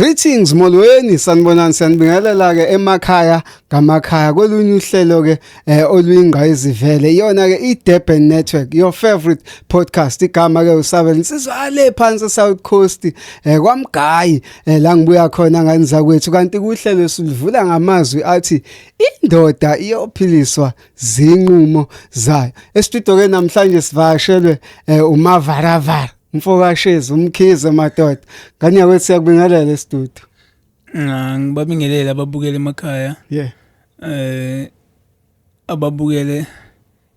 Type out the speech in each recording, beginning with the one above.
Greetings, molweni, sanibonani, siyanibingelela ke emakhaya ngamakhaya kolunye uhlelo ke oluyingqayizivele, iyona ke iDurban Network, your favorite podcast. Igama ke uSabela insizwa le phansi South Coast, kwaMgayi, la ngibuya khona ngani zakwethu. Kanti kuhlelo silivula ngamazwi athi indoda iyophiliswa zinqumo zayo. Estudio ke namhlanje sivakashelwe uMavaravara, mfokaShezi, uMkhize madoda. Ngani yakwethu, siyakubingelela estudio. Ngibabingelele ababukele emakhaya. Ababukele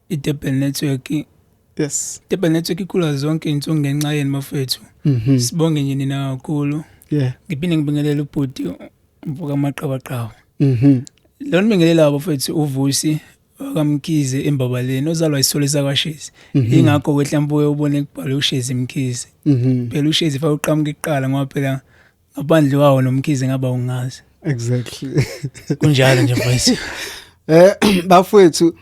iDurban Network. Durban Network ikhula zonke insuku ngenxa yenu bafethu. Sibonge nje nina kakhulu. Ngiphinde ngibingelele ubhuti mfoka Maqabaqaba. Lo nibingelela bafethu uVusi wakaMkhize eMbabaleni, ozalwa isithole sakwaShezi. Ingakho ke mhlawumbe uye ubone kubhalwe uShezi Mkhize. Phela uShezi fa uqhamuka kuqala, ngoba phela ngaphandle kwawo noMkhize ngaba ungazi. Kunjalo nje mfowethu. Bafowethu,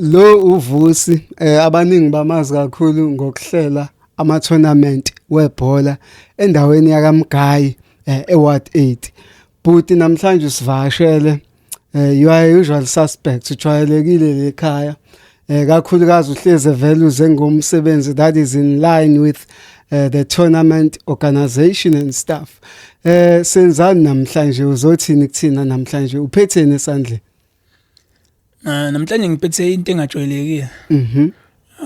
lo uVusi, abaningi bamazi kakhulu ngokuhlela ama tournament webhola endaweni yakaMgayi, eWard 8. But namhlanje usivakashele, you are usual suspect, ujwayelekile lekhaya, kakhulukazi uhleze vele uze ngomsebenzi that is in line with the tournament organization and stuff. Senzani namhlanje? Uzothini kuthina namhlanje? Uphetheni esandleni? Ah, namhlanje ngiphethe into engajwayelekile.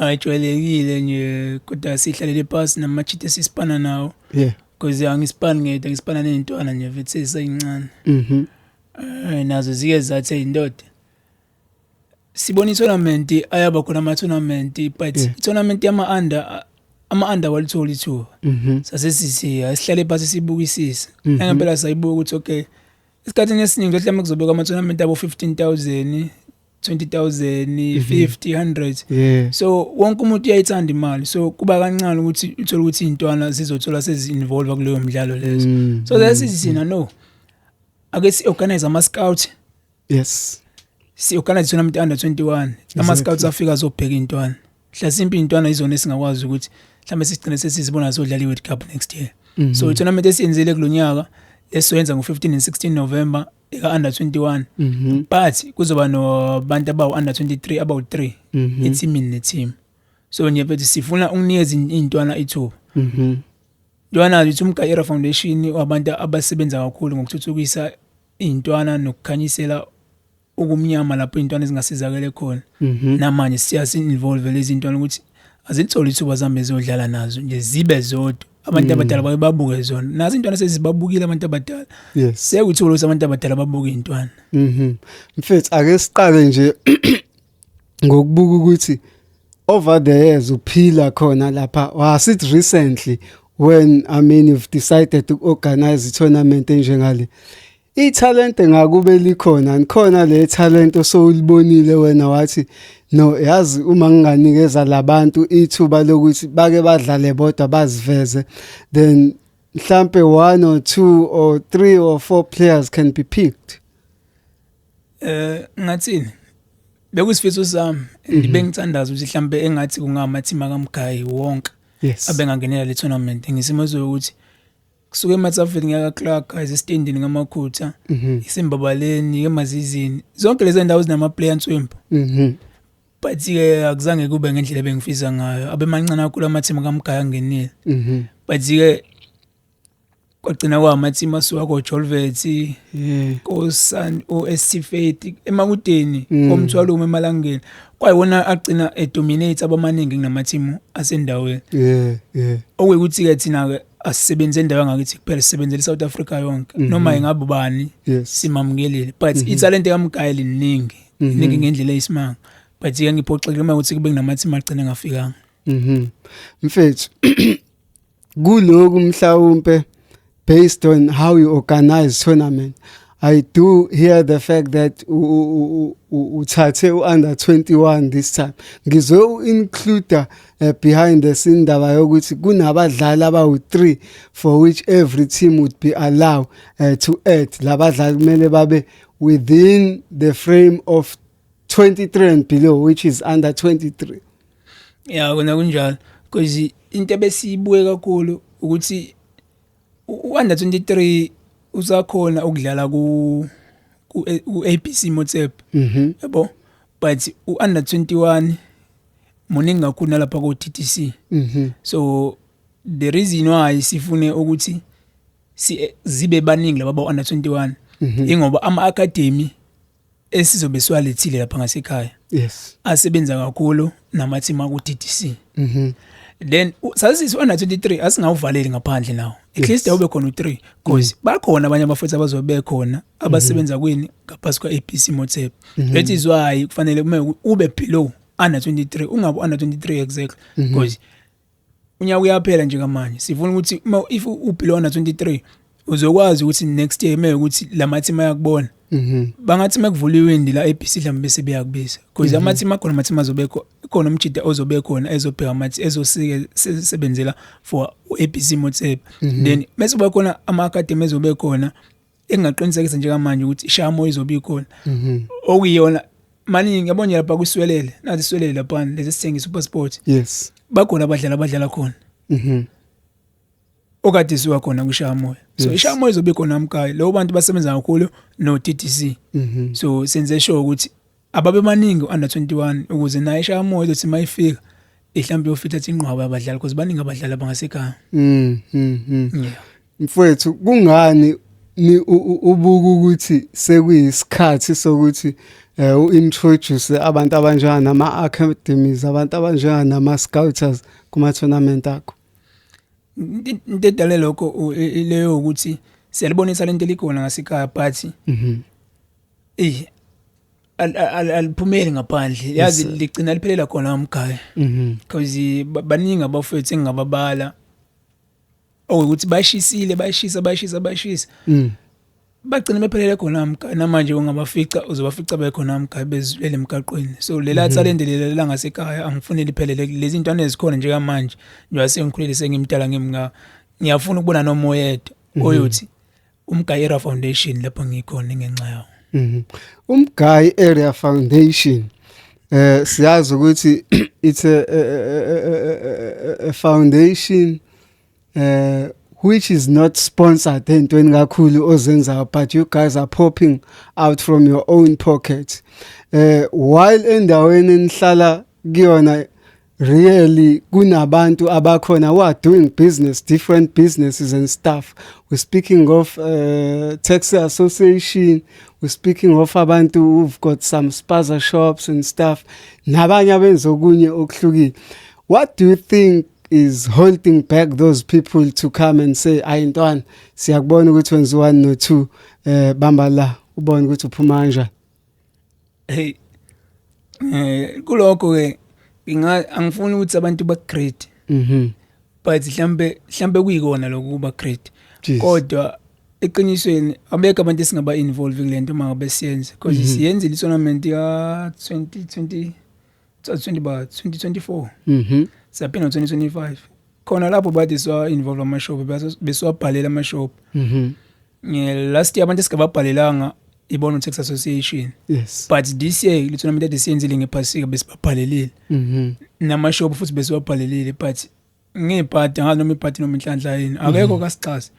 Ayijwayelekile nje, kodwa sihlalele phansi namachitha esisipana nawo. Because angisipani ngedwa, ngisipana ney'ntwana nje futhi eziseyincane. Nazo zike zathi, "Hey ndoda, sibona i-tournament, ayaba khona ama-tournament, but i-tournament yama-under, ama-under walithola ithuba." Sase sithi asihlale phansi sibukisise. Ngempela sayibuka ukuthi okay, esikhathini esiningi mhlawumbe kuzobekwa ama-tournament abo 15,000, 20,000, 50, 100. So wonke umuntu uyayithanda imali, so kuba kancane ukuthi uthole ukuthi iy'ntwana zizothola sezi-involve kuleyo mdlalo lezo. So lesithi thina, no, ake si-organize ama-scout. Si-organize tournament under 21, ama-scouts afika azobheka iy'ntwana. Hlasimpe iy'ntwana izona esingakwazi ukuthi mhlawumbe sigcine sesizibona zodlala i-World Cup next year. So i-tournament esiyenzile kulo nyaka esizoyenza ngo-15 and 16 November eka-under 21, but kuzoba nobantu abawu-under 23 abawu-3 ethimini ne-team. So nje mfethu sifuna ukunikeza iy'ntwana ithuba. Ntwana lithi uMgayera Foundation wabantu abasebenza kakhulu ngokuthuthukisa iy'ntwana nokukhanyisela ukumnyama lapho iy'ntwana ezingasizakele khona. Namanje siyasi-involve lezi ntwana ukuthi azilithole ithuba zihambe ziyodlala nazo nje zibe zodwa, abantu abadala baye babuke zona. Nazo iy'ntwana sezibabukile abantu abadala. Sekuyithuba lokuthi abantu abadala babuke iy'ntwana. Mfethu, ake siqale nje ngokubuka ukuthi over the years uphila khona lapha, was it recently when, I mean, you've decided to organize i-tournament enjengale? Ithalente ngakube likhona nikhona le talent osowulibonile wena wathi, no, yazi uma nginganikeza labantu ithuba lokuthi bake badlale bodwa baziveze, then mhlambe one or two or three or four players can be picked? Ngathini, bekusifiso sami and bengithandaza ukuthi mhlambe engathi kungama-team akaMgayi wonke abengangenela le tournament, ngesimo sokuthi kusuke eMatsafeni ngiyaka Clark, ezistendini ngamakhutha, isembabaleni, emazizini, zonke lezi ndawo zinama player answempu. But ke akuzange kube ngendlela ebengifisa ngayo, abemancane kakhulu ama-team kaMgaya angenile. But ke kwagcina kwama-team asuka koJolvet, koSan, o-SC Faith emakudeni, komthwalo emalangeni, kwayiwona agcina edominate abamaningi kunama-team asendaweni. Okuyikuthi ke thina ke asisebenze endaweni ngakithi kuphela, sisebenzele iSouth Africa yonke, noma ingabe ubani simamukelile, but ithalente kaMgayi liningi, iningi ngendlela eyisimanga, but ke ngiphoxekile uma ukuthi kube kunama-team agcina engafikanga. Mfethu, kuloku mhlawumbe based on how you organize tournament, I do hear the fact that uthathe u-under 21 this time. Ngizwe u-include behind the scene indaba yokuthi kunabadlali abawu-3 for which every team would be allowed to add. Labadlali kumele babe within the frame of 23 and below, which is under 23. Ya, kona kunjalo, because into ebesiyibuke kakhulu ukuthi U-under 23 usakhona ukudlala ku ABC Motsepe. Yabo, but u-under 21 muningi kakhulu nalapha ko TTC. So the reason why sifune ukuthi si zibe baningi laba ba under 21 ingoba ama academy esizobe siwalethile lapha ngasekhaya asebenza kakhulu nama-team aku TTC. Then sasisi under 23 asingawuvaleli ngaphandle nawo, at least awube khona u3, because bakhona abanye abafowethu abazobe bekhona abasebenza kwini ngaphansi kwa ABC Motsepe. That is why kufanele ube below under 23, ungabe under 23 exactly, because unyaka uyaphela nje kamanje. Sifuna ukuthi uma if u below under 23 uzokwazi ukuthi next year ukuthi lama team ayakubona, bangathi makuvula iwindi la ABC mhlawumbe bese beyakubiza, because ama team akhona, ama team azobe khona, umjida ozobe khona ezobheka amathi ezosike sebenzela for ABC Motsepe. Then bese kuba khona ama academy ezobe khona, engaqinisekisa njengamanje ukuthi iShamo izobe ikhona, okuyiyona maningi yabona nje lapha kuswelele, nathi iswelele lapha lezi sithenga iSuper Sport. Bakhona abadlali abadlala khona okade siwa khona kuShamoya, so iShamoya izobe khona mkhaya lo bantu basebenza kakhulu no TTC. So senze sure ukuthi ababe baningi under 21 ukuze naye iShamoya izothi mayifika mhlawumbe yofitha inqwaba yabadlali, because baningi abadlali abangasekhaya. Yeah. Mfowethu, kungani ni ubuka ukuthi sekuyisikhathi sokuthi uintroduce abantu abanjengana nama academies, abantu abanjengana nama scouters kuma tournament akho? Into edale lokho leyo ukuthi siyalibonisa lento elikhona ngasekhaya, but eh aliphumeli ngaphandle, yazi, ligcina liphelela khona umkhaya, because baningi abafowethu engingababala okuthi bashisile, bashisa, bashisa, bashisa, bagcina bephelele khona umkhaya. Namanje ungabafica, uzobafica bekhona umkhaya bezulele emgaqweni. So lela talente lela la ngasekhaya angifuni liphelele. Lezi ntwana ezikhona njengamanje, njengoba sengikhulile, sengimdala, ngimnga ngiyafuna ukubona noma oyedwa oyothi uMgayi Area Foundation lapho ngikhona ngenxa yawo. UMgayi Area Foundation, siyazi ukuthi it's a foundation which is not sponsored entweni kakhulu ozenzayo, but you guys are popping out from your own pocket, while endaweni enihlala kuyona really kunabantu abakhona who are doing business, different businesses and stuff. We're speaking of taxi association, we're speaking of abantu who've got some spaza shops and stuff, nabanye abenza okunye okuhlukile. What do you think is holding back those people to come and say, "Ayi ntwana, siyakubona ukuthi wenza 1 no 2, bamba la ubone ukuthi uphuma kanjani"? Hey, kulokho ke nginga angifuni ukuthi abantu ba great, but mhlambe kuyikona lokho kuba great, kodwa eqinisweni abekho abantu esingaba involve kule nto mangabe siyenze, because siyenzile i-tournament ya 2020 20 ba 2024, saphinda 2025 khona lapho bathi siwa involve ama-shop, besiwabhalela ama-shop. Nge last year abantu esingababhalelanga ibona Taxi Association, but this year le tournament ade siyenzile ngephasika besibabhalelile, nama-shop futhi besiwabhalelile, but ngebhadi angazi noma ibhadi noma inhlanhla yini, akekho kasixhasa.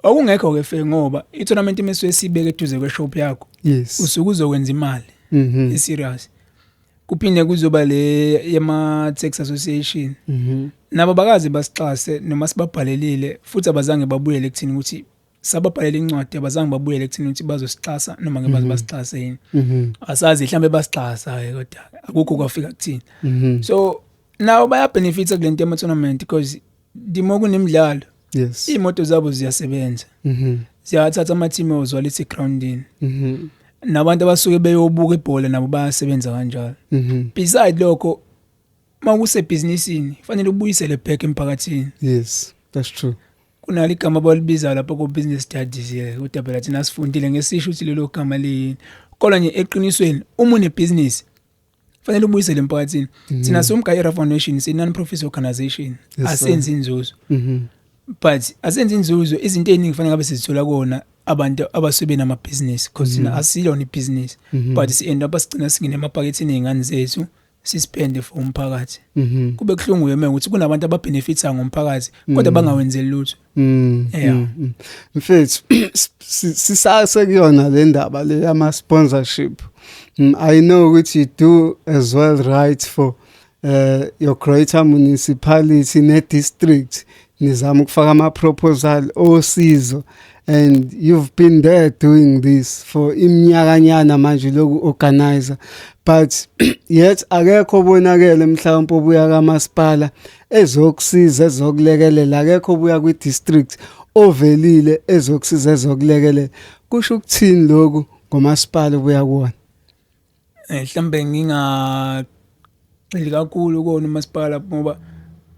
Okungekho ke fe ngoba i-tournament imisuke sibeke eduze kweshop yakho, usuke uzokwenza imali e-serious. Kuphinde kuzoba le yama Taxi Association, nabo bakaze basixhase noma sibabhalelile, futhi abazange babuyele ekuthini ukuthi sababhalela incwadi, abazange babuyele ekuthini ukuthi bazosixhasa noma ngeke baze basixhase yini. Asazi, mhlambe basixhasa ke, kodwa akukho kwafika kuthini. So nawo bayabenefita kule nto yama-tournament, because dimo kunemidlalo, iy'moto zabo ziyasebenza, ziyathatha ama-team ozwaletha egroundini, nabantu abasuke beyobuka ibhola nabo bayasebenza kanjalo. Beside lokho, makusebhizinisini fanele ubuyisele back emphakathini. Yes, that's true. Kunalo igama abalibiza lapho ku-business studies ke, kodwa phela thina sifundile ngesisho ukuthi lelo gama liyini, kodwa nje eqinisweni uma unebhizinisi fanele ubuyisele emphakathini. Thina soMgayi Area Foundation si non-profit organization, asenzi inzuzo, but asenzi inzuzo, izinto eziningi kufanele ngabe sizithola kona abantu abasuke benamabhizinisi, because thina asilona ibhizinisi, but si end up sigcina singene emaphaketheni ey'ngane zethu. Sispende for umphakathi. Kube kuhlungu yeme ukuthi kunabantu ababenefitha ngomphakathi kodwa bangawenzeli lutho. Yeah. Mfethu, sisase kuyona le ndaba le yama sponsorship. I know ukuthi you do as well right for your greater municipality ne district, nizama ukufaka ama proposal osizo, and you've been there doing this for iminyakanyana manje loku organizer, but yet akekho obonakele mhlawumbe obuya kamasipala ezokusiza, ezokulekelela, akekho obuya kwi district ovelile ezokusiza, ezokulekelela. Kusho ukuthini lokhu ngomasipala obuya kuwona? Mhlambe ngingagxili kakhulu kona umasipala, ngoba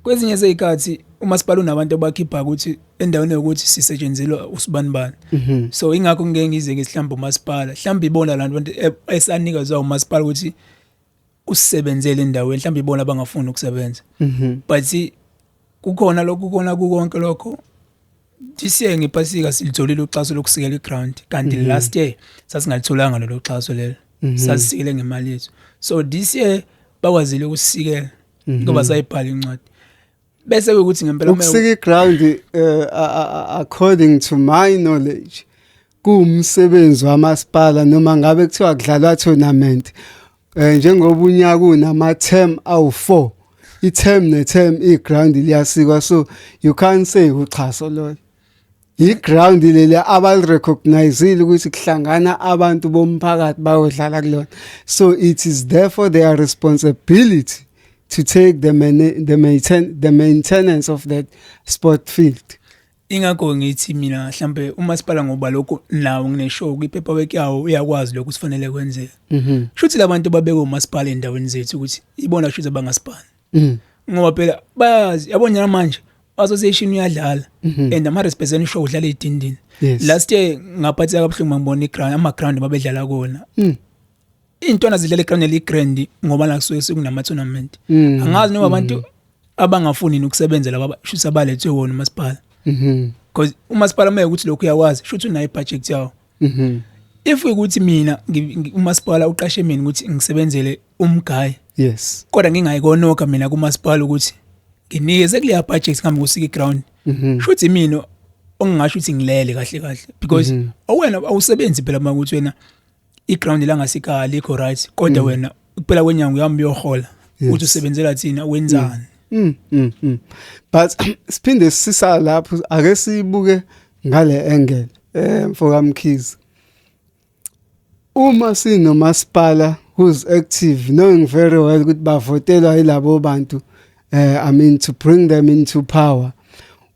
kwezinye zezikhathi umasipala unabantu abakhipha ukuthi endaweni yokuthi sisetshenzelwa usibani bani. So ingakho ngeke ngize ngithi umasipala, mhlawumbe ibona la bantu esanikezwa umasipala ukuthi usebenzele endaweni, mhlawumbe ibona abangafuni ukusebenza. But kukhona lokho, kukhona kukonke lokho. This year ngephasika silitholile uxhaso lokusikela iground, kanti last year sasingalitholanga lelo xhaso lelo. Sasisikele ngemali yethu. So this year bakwazile ukusikela ngoba sayibhala incwadi, bese ukuthi ngempela Ukusika iground, according to my knowledge, kuwumsebenzi wamasipala noma ngabe kuthiwa kudlalwa tournament. Njengoba unyaka unama term awu4, i-term ne-term iground liyasikwa, so you can't say uxhaso lolo. I-ground leli abalirecognizeile ukuthi kuhlangana abantu bomphakathi bayodlala kulona, so it is therefore their responsibility to take the maintenance of that sport field. Ingakho ngithi mina mhlambe umasipala, ngoba lokho nawo ngineshow kwi-paperwork yawo, uyakwazi lokho sifanele kwenzeka. Shuthi labantu babeke umasipala endaweni zethu ukuthi ibona shuthi abangasipani. Ngoba phela bayazi, yabona manje association uyadlala and ama represent show udlala edindini. Last year ngaphatheka kabuhlungu ngibona iground, ama ground babedlala kona. Intwana zidlala eground eli grand ngoba la kusuke sekunama tournament. Angazi noma abantu abangafuni ukusebenza laba shuthi abalethwe wona umasipala. Because umasipala uma ukuthi lokhu uyakwazi, shuthi unayo ibudget yawo. If ukuthi mina umasipala uqashe mina ukuthi ngisebenzele umgayi, kodwa ngingayikonoka mina kumasipala ukuthi nginikeze kuleya budget ngihambe kusika iground, shuthi mina ongingasho ukuthi ngilele kahle kahle, because awena awusebenzi phela uma ukuthi wena iground la ngasekhaya alikho right, kodwa wena kuphela kwenyanga uyahamba uyohola, uthi usebenzela thina, wenzani? But siphinde sisa lapho, ake sibuke ngale angle, mfoka Mkhize. Uma sinomasipala who's active, knowing very well ukuthi bavotelwa yilabo bantu, I mean, to bring them into power,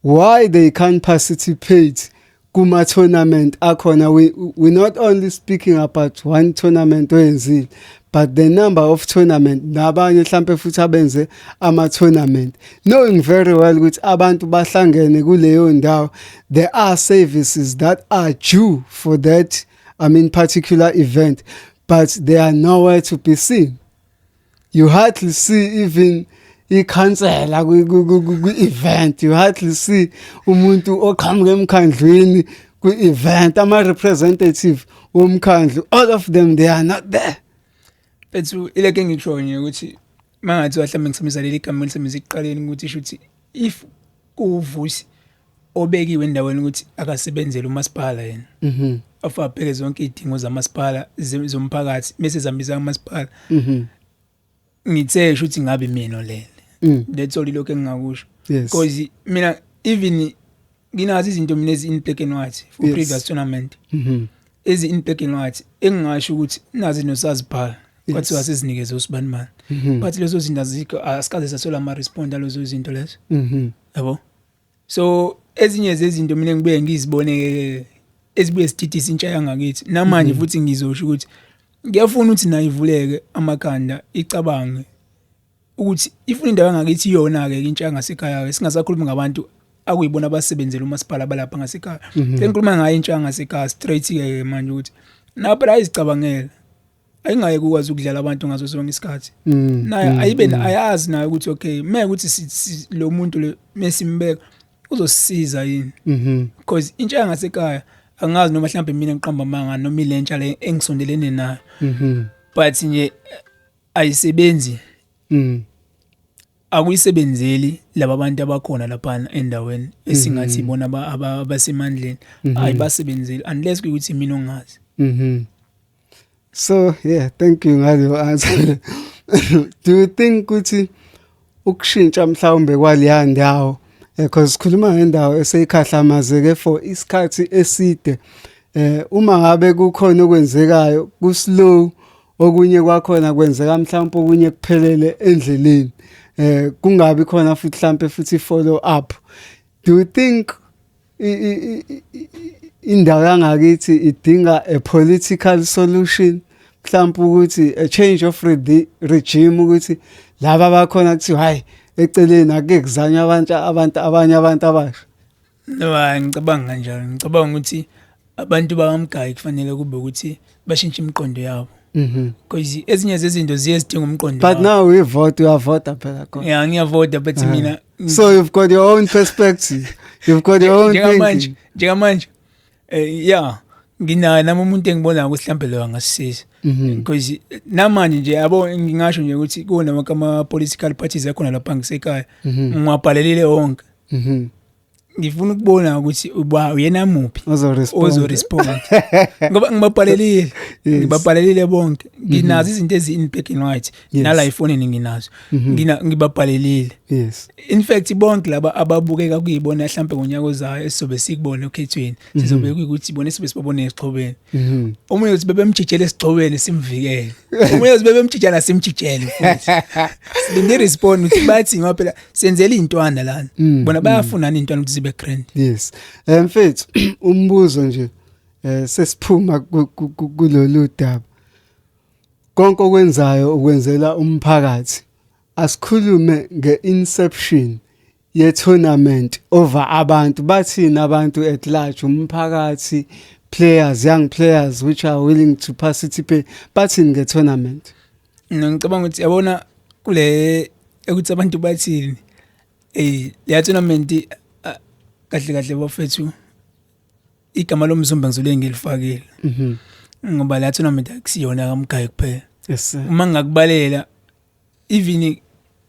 why they can't participate kuma tournament akhona? We not only speaking about one tournament oyenzile, but the number of tournament nabanye mhlambe futhi abenze ama tournament, knowing very well ukuthi abantu bahlangene kuleyo ndawo, there are services that are due for that, I mean, particular event, but they are nowhere to be seen. You hardly see even ikhansela kwi-event, you hardly see umuntu oqhamuka emkhandlwini kwi-event, ama-representative womkhandlu, all of them, they are not there. Bethu, ileke engikusho nje ukuthi mangathiwa mhlawumbe ngisebenzisa leli gama elisebenzisa ekuqaleni ukuthi isho ukuthi if kuwuVusi obekiwe endaweni ukuthi akasebenzele umasipala yena, afabheke zonke izidingo zamasipala, zomphakathi, bese zihambisa kumasipala, ngithe sho ukuthi ngabe mina olele. That's all lokho engingakusho, because mina even nginazo izinto mina ezi in black and white for previous tournament, ezi in black and white, engingasho ukuthi nazi nosazibhala, kwathiwa sizinikeze usibani bani, but lezo zinto azikho, asikaze sathola ama respond alezo zinto lezo. Yabo, so ezinye zezinto mina ngibuye ngizibone ezibuye sididisa intsha yangakithi namanje. Futhi ngizosho ukuthi ngiyafuna ukuthi nayo ivuleke amakhanda, icabange ukuthi ifuna indawo yangakithi yona ke intsha yangasekhaya ke, singasakhulumi ngabantu akuyibona abasebenzela umasipala balapha ngasekhaya. Sengikhuluma ngayo intsha yangasekhaya straight ke manje, ukuthi nayo phela ayizicabangela, ayingeke ukwazi ukudlala abantu ngaso sonke isikhathi. Naye ayibe ayazi nayo ukuthi okay, meke ukuthi lo muntu lo mesimbeka uzosisiza yini, because intsha yangasekhaya, angazi noma mhlawumbe mina ngiqamba amanga noma ilentsha le engisondelene nayo, but nje ayisebenzi. Akuyisebenzeli laba bantu abakhona lapha endaweni esingathi ibona abasemandleni, ayibasebenzeli unless kuyukuthi mina ongazi. So yeah, thank you ngaleyo answer. Do you think ukuthi ukushintsha mhlawumbe kwaleya ndawo, because sikhuluma ngendawo eseyikhahlamazeke for isikhathi eside, uma ngabe kukhona okwenzekayo ku slow, okunye kwakhona kwenzeka mhlawumbe okunye kuphelele endleleni, kungabi khona futhi mhlawumbe futhi follow up, do you think indawo yangakithi idinga a political solution, mhlawumbe ukuthi a change of regime, ukuthi laba bakhona kuthiwa hayi, eceleni, ake kuzanywe abantu abanye, abantu abasha? No, hayi, ngicabanga kanjalo. Ngicabanga ukuthi abantu bakaMgayi kufanele kube ukuthi bashintshe imiqondo yabo because ezinye zezinto ziye zidinga umqondo But wabo. Now we vote, uyavota phela khona. Yeah, ngiyavota, but mina So you've got your own perspective, you've got your own njengamanje thinking. Njengamanje yeah, nginayo nami umuntu engibonayo ukuthi mhlambe lo angasisiza because namanje nje yabo ngingasho nje ukuthi kuwona wonke ama political parties akhona lapha ngisekhaya, ngiwabhalelile wonke. Ngifuna ukubona ukuthi uba uyena muphi Ozo-respond. ozo-respond, ngoba ngibabhalelile. Ngibabhalelile bonke. Nginazo izinto ezi in black and white nala efonini nginazo. Ngibabhalelile. In fact, bonke laba ababukeka kuyibona mhlambe ngonyaka ozayo esizobe sikubona okhethweni, sizobe kuyikuthi bona sibe sibabone esixhobeni. Omunye uthi bebemjijele esixhobeni simvikele, omunye uthi bebemjijana simjijele futhi. Silinde respond ukuthi bathi, ngoba phela senzela intwana lana, bona bayafuna intwana ukuthi zibe grand. Yes. Mfethu, umbuzo nje sesiphuma kulolu daba. Konke okwenzayo ukwenzela umphakathi. Asikhulume ngeinception ye tournament over abantu bathini, abantu at large, umphakathi, players, young players which are willing to participate, bathini nge tournament? Mina ngicabanga ukuthi yabona kule ukuthi abantu bathini, leya tournament, kahle kahle bafethu, igama lomzumba ngizole ngilifakile ngoba la tournament akusiyona kaMgayi kuphela. Yes sir. Uma ngingakubalela, even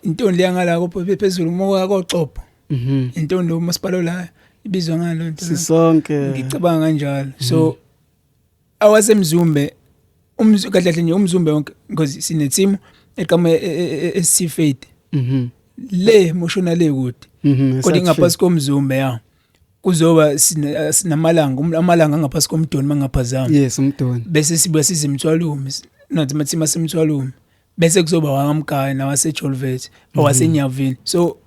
intoni leya ngala phezulu uma koxopo, intoni lo masipala la ibizwa ngalo nto? Sisonke. Ngicabanga kanjalo. So awasemzumbe kahle kahle nje umzumbe wonke, because sine team eqhamuka eSC Faith le moshona le kude, kodwa ingaphansi komzumbe ya kuzoba sinamalanga amalanga angaphansi komdoni mangaphazami. Yes, umdoni. Bese sibuya size emthwalume, not amateam asemthwalume, bese kuzoba wakamgaya nawaseJolvet, awasenyavini. So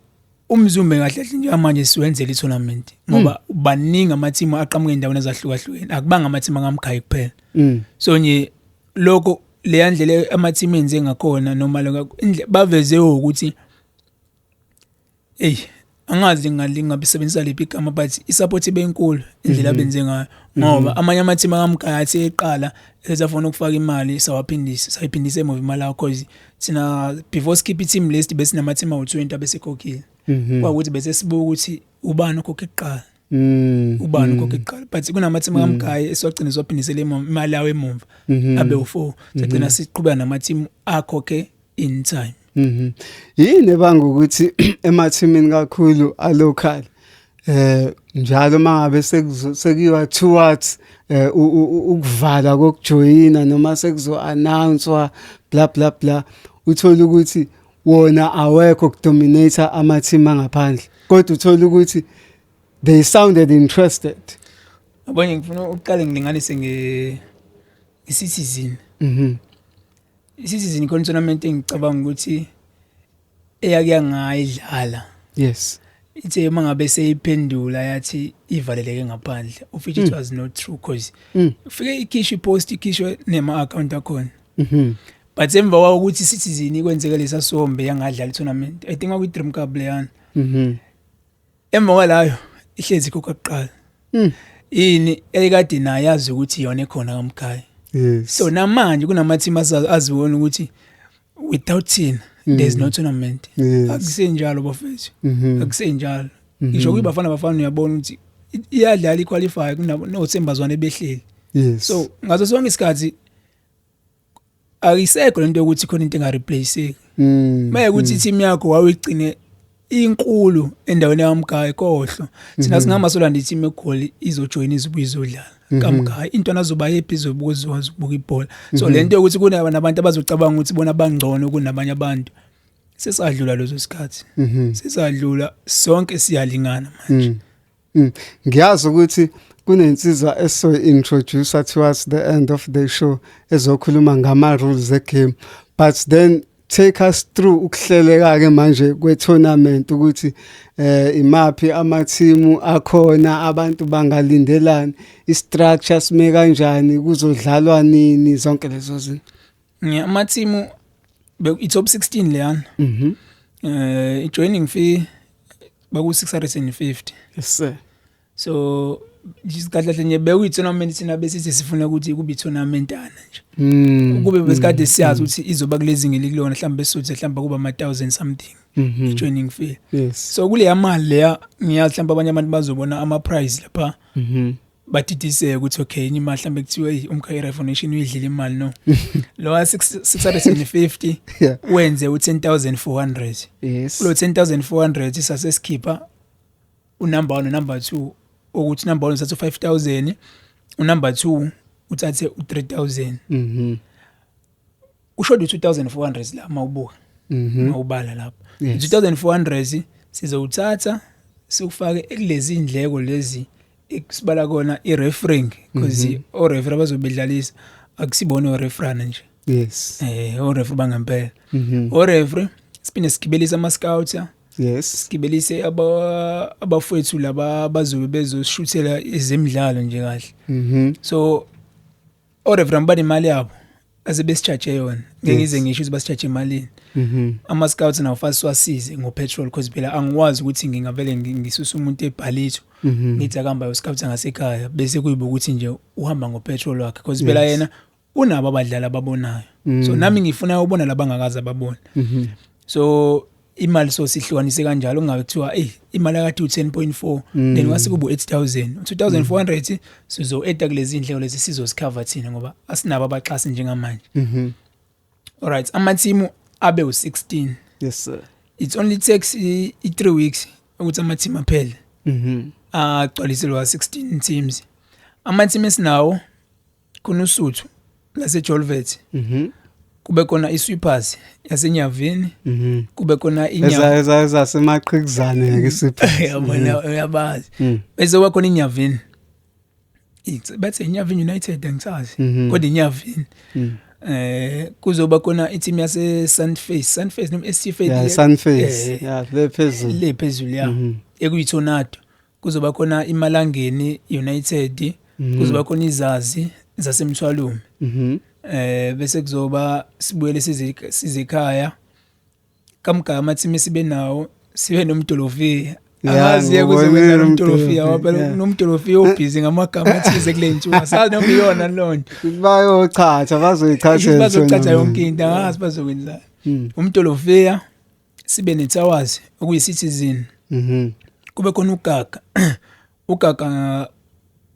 umzumbe kahle kahle njengamanje siwenzela i-tournament ngoba baningi ama-team aqhamuka endaweni ezahlukahlukene, akubanga ama-team angamgayi kuphela. So nje lokho leya ndlela ama-team enze ngakhona noma lokho baveze ukuthi ey, angazi ngingabisebenzisa liphi igama, but i-support ibe inkulu indlela abenze ngayo, ngoba amanye ama-team akamgaya athi eqala esafuna ukufaka imali, sawaphindisa, sayiphindisa emuva imali yakho, cause thina before skip i-team list besinama-team awu-20 abesekhokhile. Kwakuthi bese sibuka ukuthi ubani okhokhe kuqala, ubani okhokhe kuqala, but kunama-team akamgayi esiwagcina siwaphindisele imali yawo emumva abe u-4, sagcina siqhubeka nama-team akhokhe in time. Yini ebanga ukuthi emathimini kakhulu a-local njalo mangabe sekuyiwa towards ukuvala kokujoyina noma sekuzo announcewa, bla bla bla, uthola ukuthi wona awekho kudominate ama-team angaphandle, kodwa uthola ukuthi they sounded interested? Yabona, ngifuna ukuqale ngilinganise nge i-Citizen. I-Citizen khona tournament engicabanga ukuthi eyake yangayidlala. Ithe uma ngabe seyiphendula yathi ivaleleke ngaphandle, of which it was not true, cause ufike ikhishwe ipost, ikhishwe nema account akhona. But emva kwakuthi Citizen ikwenzeke lesa sombe yangadlala i-tournament, I think kwakuyi Dream Cup leyana. Emva kwalayo ihlezi ikhokha kuqala. Yini ekade naye yazi ukuthi iyona ekhona kaMkhaya. So namanje kunama-team aziwona ukuthi without thina there's no tournament. Akusenjalo bafethu. Akusenjalo. Ngisho kuyibafana bafana uyabona ukuthi iyadlala iqualify kunabo noThembazwane behleli. So ngaso sonke isikhathi akusekho lento yokuthi khona into engareplace. Maye ukuthi i-team yakho wawuyigcine inkulu endaweni yaMgayi, kohlo thina singahamba solanda i-team eGoli izojoyina, izobuya izodlala kaMgayi, intwana azoba happy, izobuka, izokwazi ukubuka ibhola. So lento yokuthi kunabantu abazocabanga ukuthi bona bangcono kunabanye abantu, sesadlula leso sikhathi, sesadlula. Sonke siyalingana manje. Ngiyazi ukuthi kunensizwa eso introducer towards the end of the show ezokhuluma ngama rules e-game, but then take us through ukuhleleka ke manje kwe tournament, ukuthi imaphi amathimu akhona, abantu bangalindelani, i-structure sime kanjani, kuzodlalwa nini, zonke lezo zinto. Amathimu i-top 16 leyana. I-joining fee baku 650. Yes sir. So kahle kahle nje bekuyi-tournament thina besithi sifuna ukuthi kube i-tournamentana nje. Kube besikade siyazi ukuthi izoba kulezi zinga elikulona, mhlawumbe besuthe mhlawumbe kuba ama-thousand something i-joining fee. So kuleya mali leya, ngiyazi mhlawumbe abanye abantu bazobona ama-prize lapha, badidiseke ukuthi okay, enye imali mhlawumbe kuthiwe, "Hey, uMkhaya Foundation uyidlile imali." No, lo 650 wenze u-10,400. Kulo 10,400 sasesikhipha u-number 1, u-number 2, ukuthi number 1 uthathe u5000, u-number 2 uthathe u3000. Ushoda u2400 la mawubuka, mawubala lapho. 2400 sizowuthatha sikufake ekulezi indleko lezi ekusibala kona i-refereeing, because o-referee abazobedlalisa akusibona o-referee nje. O-referee bangempela, o-referee, siphinde sigibelise ama-scouts, sigibelise abafowethu laba abazobe bezoshuthela ezemidlalo nje kahle. So o-referee banemali yabo asebesi-charge yona, ngeke ngize ngisho ukuthi basi-charge emalini. Ama-scouts nawo fast siwasize ngo-petrol, because phela angikwazi ukuthi ngingavele ngisuse umuntu eBallito, ngithi akahamba ayo-scout ngasekhaya, bese kuyiba ukuthi nje uhamba ngo-petrol wakhe, because phela yena unabo abadlali ababonayo. So nami ngifuna ubona labangakaze ababona. So imali so sihlukanise kanjalo, kungabe kuthiwa ey, imali akade u10.4, then kwase kuba u8000, 2400 sizo add kulezi indleko lezi, sizozi-cover thina ngoba asinabo abaxhasi njengamanje. Alright, amathimu abe u16. Yes sir. It only takes i 3 weeks ukuthi amathimu aphele, agcwaliselwa 16 teams. Amathimu esinawo khona uSuthu laseJolvet, kube khona iSweepers yaseNyavini, kube khona Eza eza ezasemaqhikizane ke sipho. Yabona, uyabazi. Bese kuba khona iNyavini, bathi iNyavini United, angisazi, kodwa iNyavini. Kuzoba khona i-team yase Sunface, Sunface noma SC Faith. Yeah, Sunface. Yeah, le phezulu. Le phezulu ya, ekuyiTornado. Kuzoba khona iMalangeni United, kuzoba khona izazi zaseMthwalume. Bese kuzoba sibuyele size ekhaya kaMgama. Ama-team sibe nawo, sibe noMdolofiya. Angazi yeke ngibonile. Kuzokwenza noMdolofiya, uMdolofiya, phela unomdolofiya obhizi ngamagama athize kule nsuku, asazi noma iyona lonto. Bayochatha, bazoyichathela. Bazochacha yonke into, angazi bazokwenzani. UMdolofiya, sibe neTowers okuyi-Citizen, kube khona uGaga. UGaga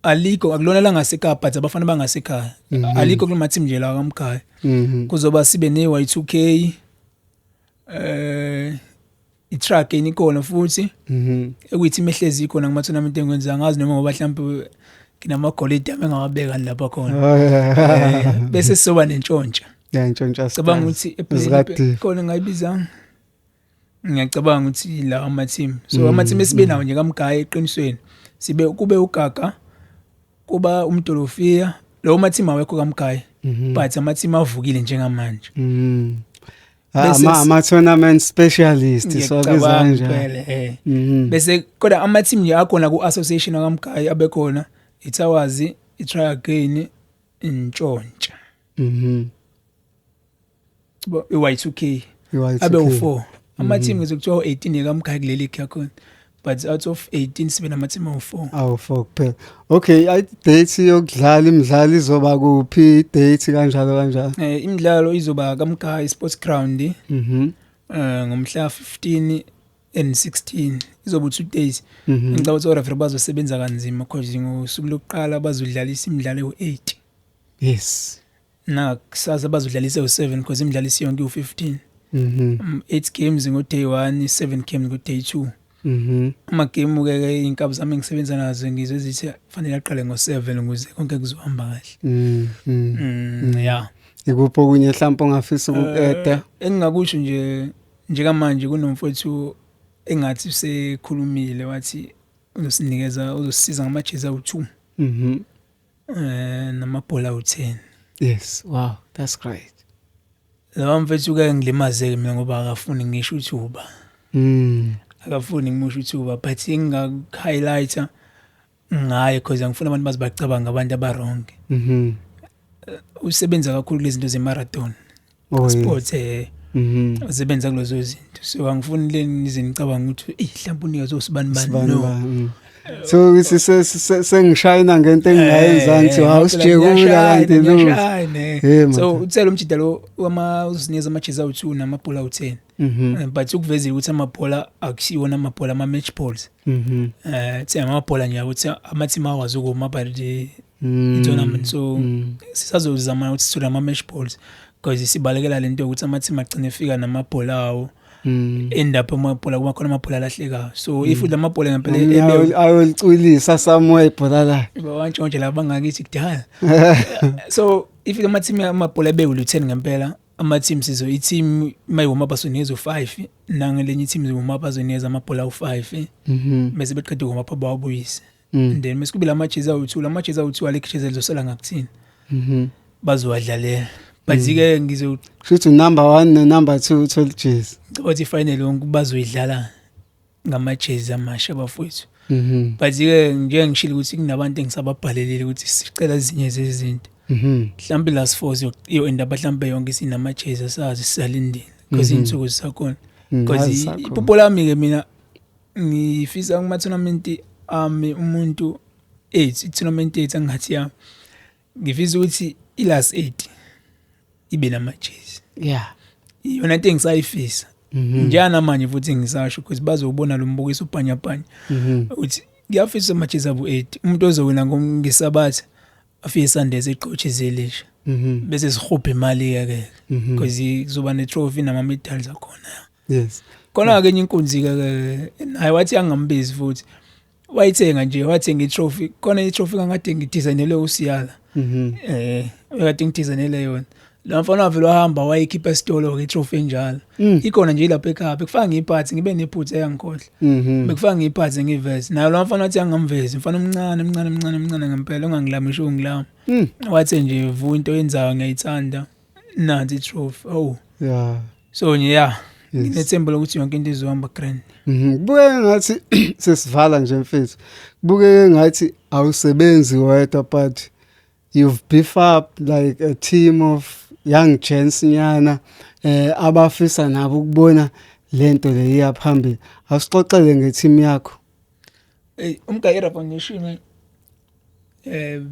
alikho, akulona la ngasekhaya, but abafana bangasekhaya, alikho kulama team nje la kaMkhaya. Kuzoba sibe ne-Y2K, i-truck enikhona futhi, ekuyithi ehlezi ikhona kuma tournament engwenza, ngazi noma ngoba mhlawumbe nginamagolide ami engawabeka lapha khona. Oh, yeah. Bese sizoba nentshontsha. Yeah, intshontsha. Cabanga ukuthi Zikadiva. khona ngayibiza, ngiyacabanga ukuthi la ama team, so ama team esibe nawo nje kaMgaya eqinisweni sibe kube uGaga, kuba uMdolofiya, lawo ma team awekho kaMgaya, but ama team avukile njengamanje. Ama ama tournament specialist siwabiza Ngiyacabanga kanjalo. impela. Bese kodwa ama team nje akhona ku association kaMgaya abekhona iTowers, iTry Again, intshontsha, i-Y2K. I-Y2K. Abe u4 ama team, ngizokuthiwa u18 kaMgaya kuleli league yakhona, but out of 18 sibe nama team awu4. Awu 4 kuphela. Okay, i date yokudlala imidlalo izoba kuphi, date kanjalo kanjalo? Imidlalo izoba kaMgaya Sports Ground ngomhla 15 and 16, izoba 2 days. Ngicabanga ukuthi o-referee bazosebenza kanzima, because ngosuku lokuqala bazodlalisa imidlalo ewu8. Na kusasa bazodlalisa ewu7, because imidlalo isiyonke iwu15. 8 games ngo day 1, 7 games ngo day 2. Ama game ke ke inkabi zami engisebenza nazo ngizwe zithi kufanele aqale ngo7 ukuze konke kuzohamba kahle. Yeah. Ikuphi okunye mhlawumbe ongafisa ukuqeda? Engingakusho nje njengamanje kunomfowethu engathi usekhulumile wathi uzosinikeza, uzosisiza ngamajezi awu2. Namabhola awu10. Yes, wow, that's great. Lawa mfethu ke ngilimazeke mina ngoba akafuni ngisho ukuthi uba. Akafuni ngimusho ukuthi uba, but engingaku-highlighter ngaye because angifuni abantu bazibacabanga abantu aba-wrong. Usebenza kakhulu kulezi zinto ze-marathon. Oh, yes. Sports, usebenza kulezo zinto. So angifuni le nize nicabanga ukuthi eh mhlawumbe unikezwe usibani bani, Sibani no. bani. So ukuthi sengishayina ngento engingayenza ngithi hawu sijekula kanti lo. Hey, So man. uthela umjida lo wama uzinikeza amajezi awu2 namabhola awu10. But ukuvezile ukuthi amabhola akusiwona amabhola ama match balls. Thi amabhola nje ukuthi ama team awazi ukuma but the tournament, so sisazozama ukuthi sithole ama match balls because sibalekela lento yokuthi ama team agcine efika namabhola awo. End up amabhola kuba khona amabhola alahlekayo, so if lamabhola ngempela ebe Ayolicwilisa somewhere ibhola la. Bawantshontshe laba bangakithi kudala. So if ama team amabhola ebe u10 ngempela, ama team sizo i team mayiwoma basonikeza u5, nangelenye i team ziwoma bazonikeza amabhola u5. Bese beqeda ukuma pha bawabuyise. And then mase kube lamajezi awu2, lamajezi awu2 alikijezi lizosala ngakuthini. Bazowadlalela. But ke ngizo Kushuthi number 1 no number 2 uthola ijezi. Ngicabanga ifinal yonke bazoyidlala ngamajezi amasha bafowethu. But ke njengoba ngishilo ukuthi kunabantu engisababhalelile ukuthi sicela ezinye zezinto. Mhlawumbe last four iyo end up mhlawumbe yonke isinamajezi asazi sisalindile because insuku zisakhona. Because Azisakhona. Iphupho lami ke mina ngifisa kuma tournament ami umuntu 8 tournament 8 angathi ya ngifisa ukuthi i last 8 ibe namajezi. Iyona into engisayifisa. Njana manje futhi ngisasho because bazobona lo mbukiso ubhanyabhanya. Ukuthi ngiyafisa amajezi abo 8 umuntu ozowina ngesabatha afike Sundays eqotshe elisha. Bese sihubhe imali ke ke. Because kuzoba ne trophy nama medals akhona. Khona ke enye inkunzi ke naye wathi angambizi futhi. Wayithenga nje, wathenga i-trophy. Khona i-trophy kangade ngidesignele uSiyala. Ekade ngidesignele yona. La mfana wavele wahamba wayikhipha esitolo ke i-trophy enjalo. Ikhona nje lapha ekhaya, bekufaka ngiyiphathi ngibe nephutha eyangikhohle. Bekufaka ngiyiphathi ngiveze. Naye lo mfana wathi angamvezi, mfana omncane omncane omncane omncane ngempela ongangilami ungilami. Wathi nje vu into oyenzayo ngiyayithanda. Nansi i-trophy. Oh. So nje yeah. Nginethemba lokuthi yonke into izohamba grand. Kubukeka ngathi sesivala nje mfethu. Kubukeka ngathi awusebenzi wedwa but you've beef up like a team of young gents nyana abafisa nabo ukubona lento le iya phambili. Awusixoxele ngeteam yakho. Hey, uMgayera Foundation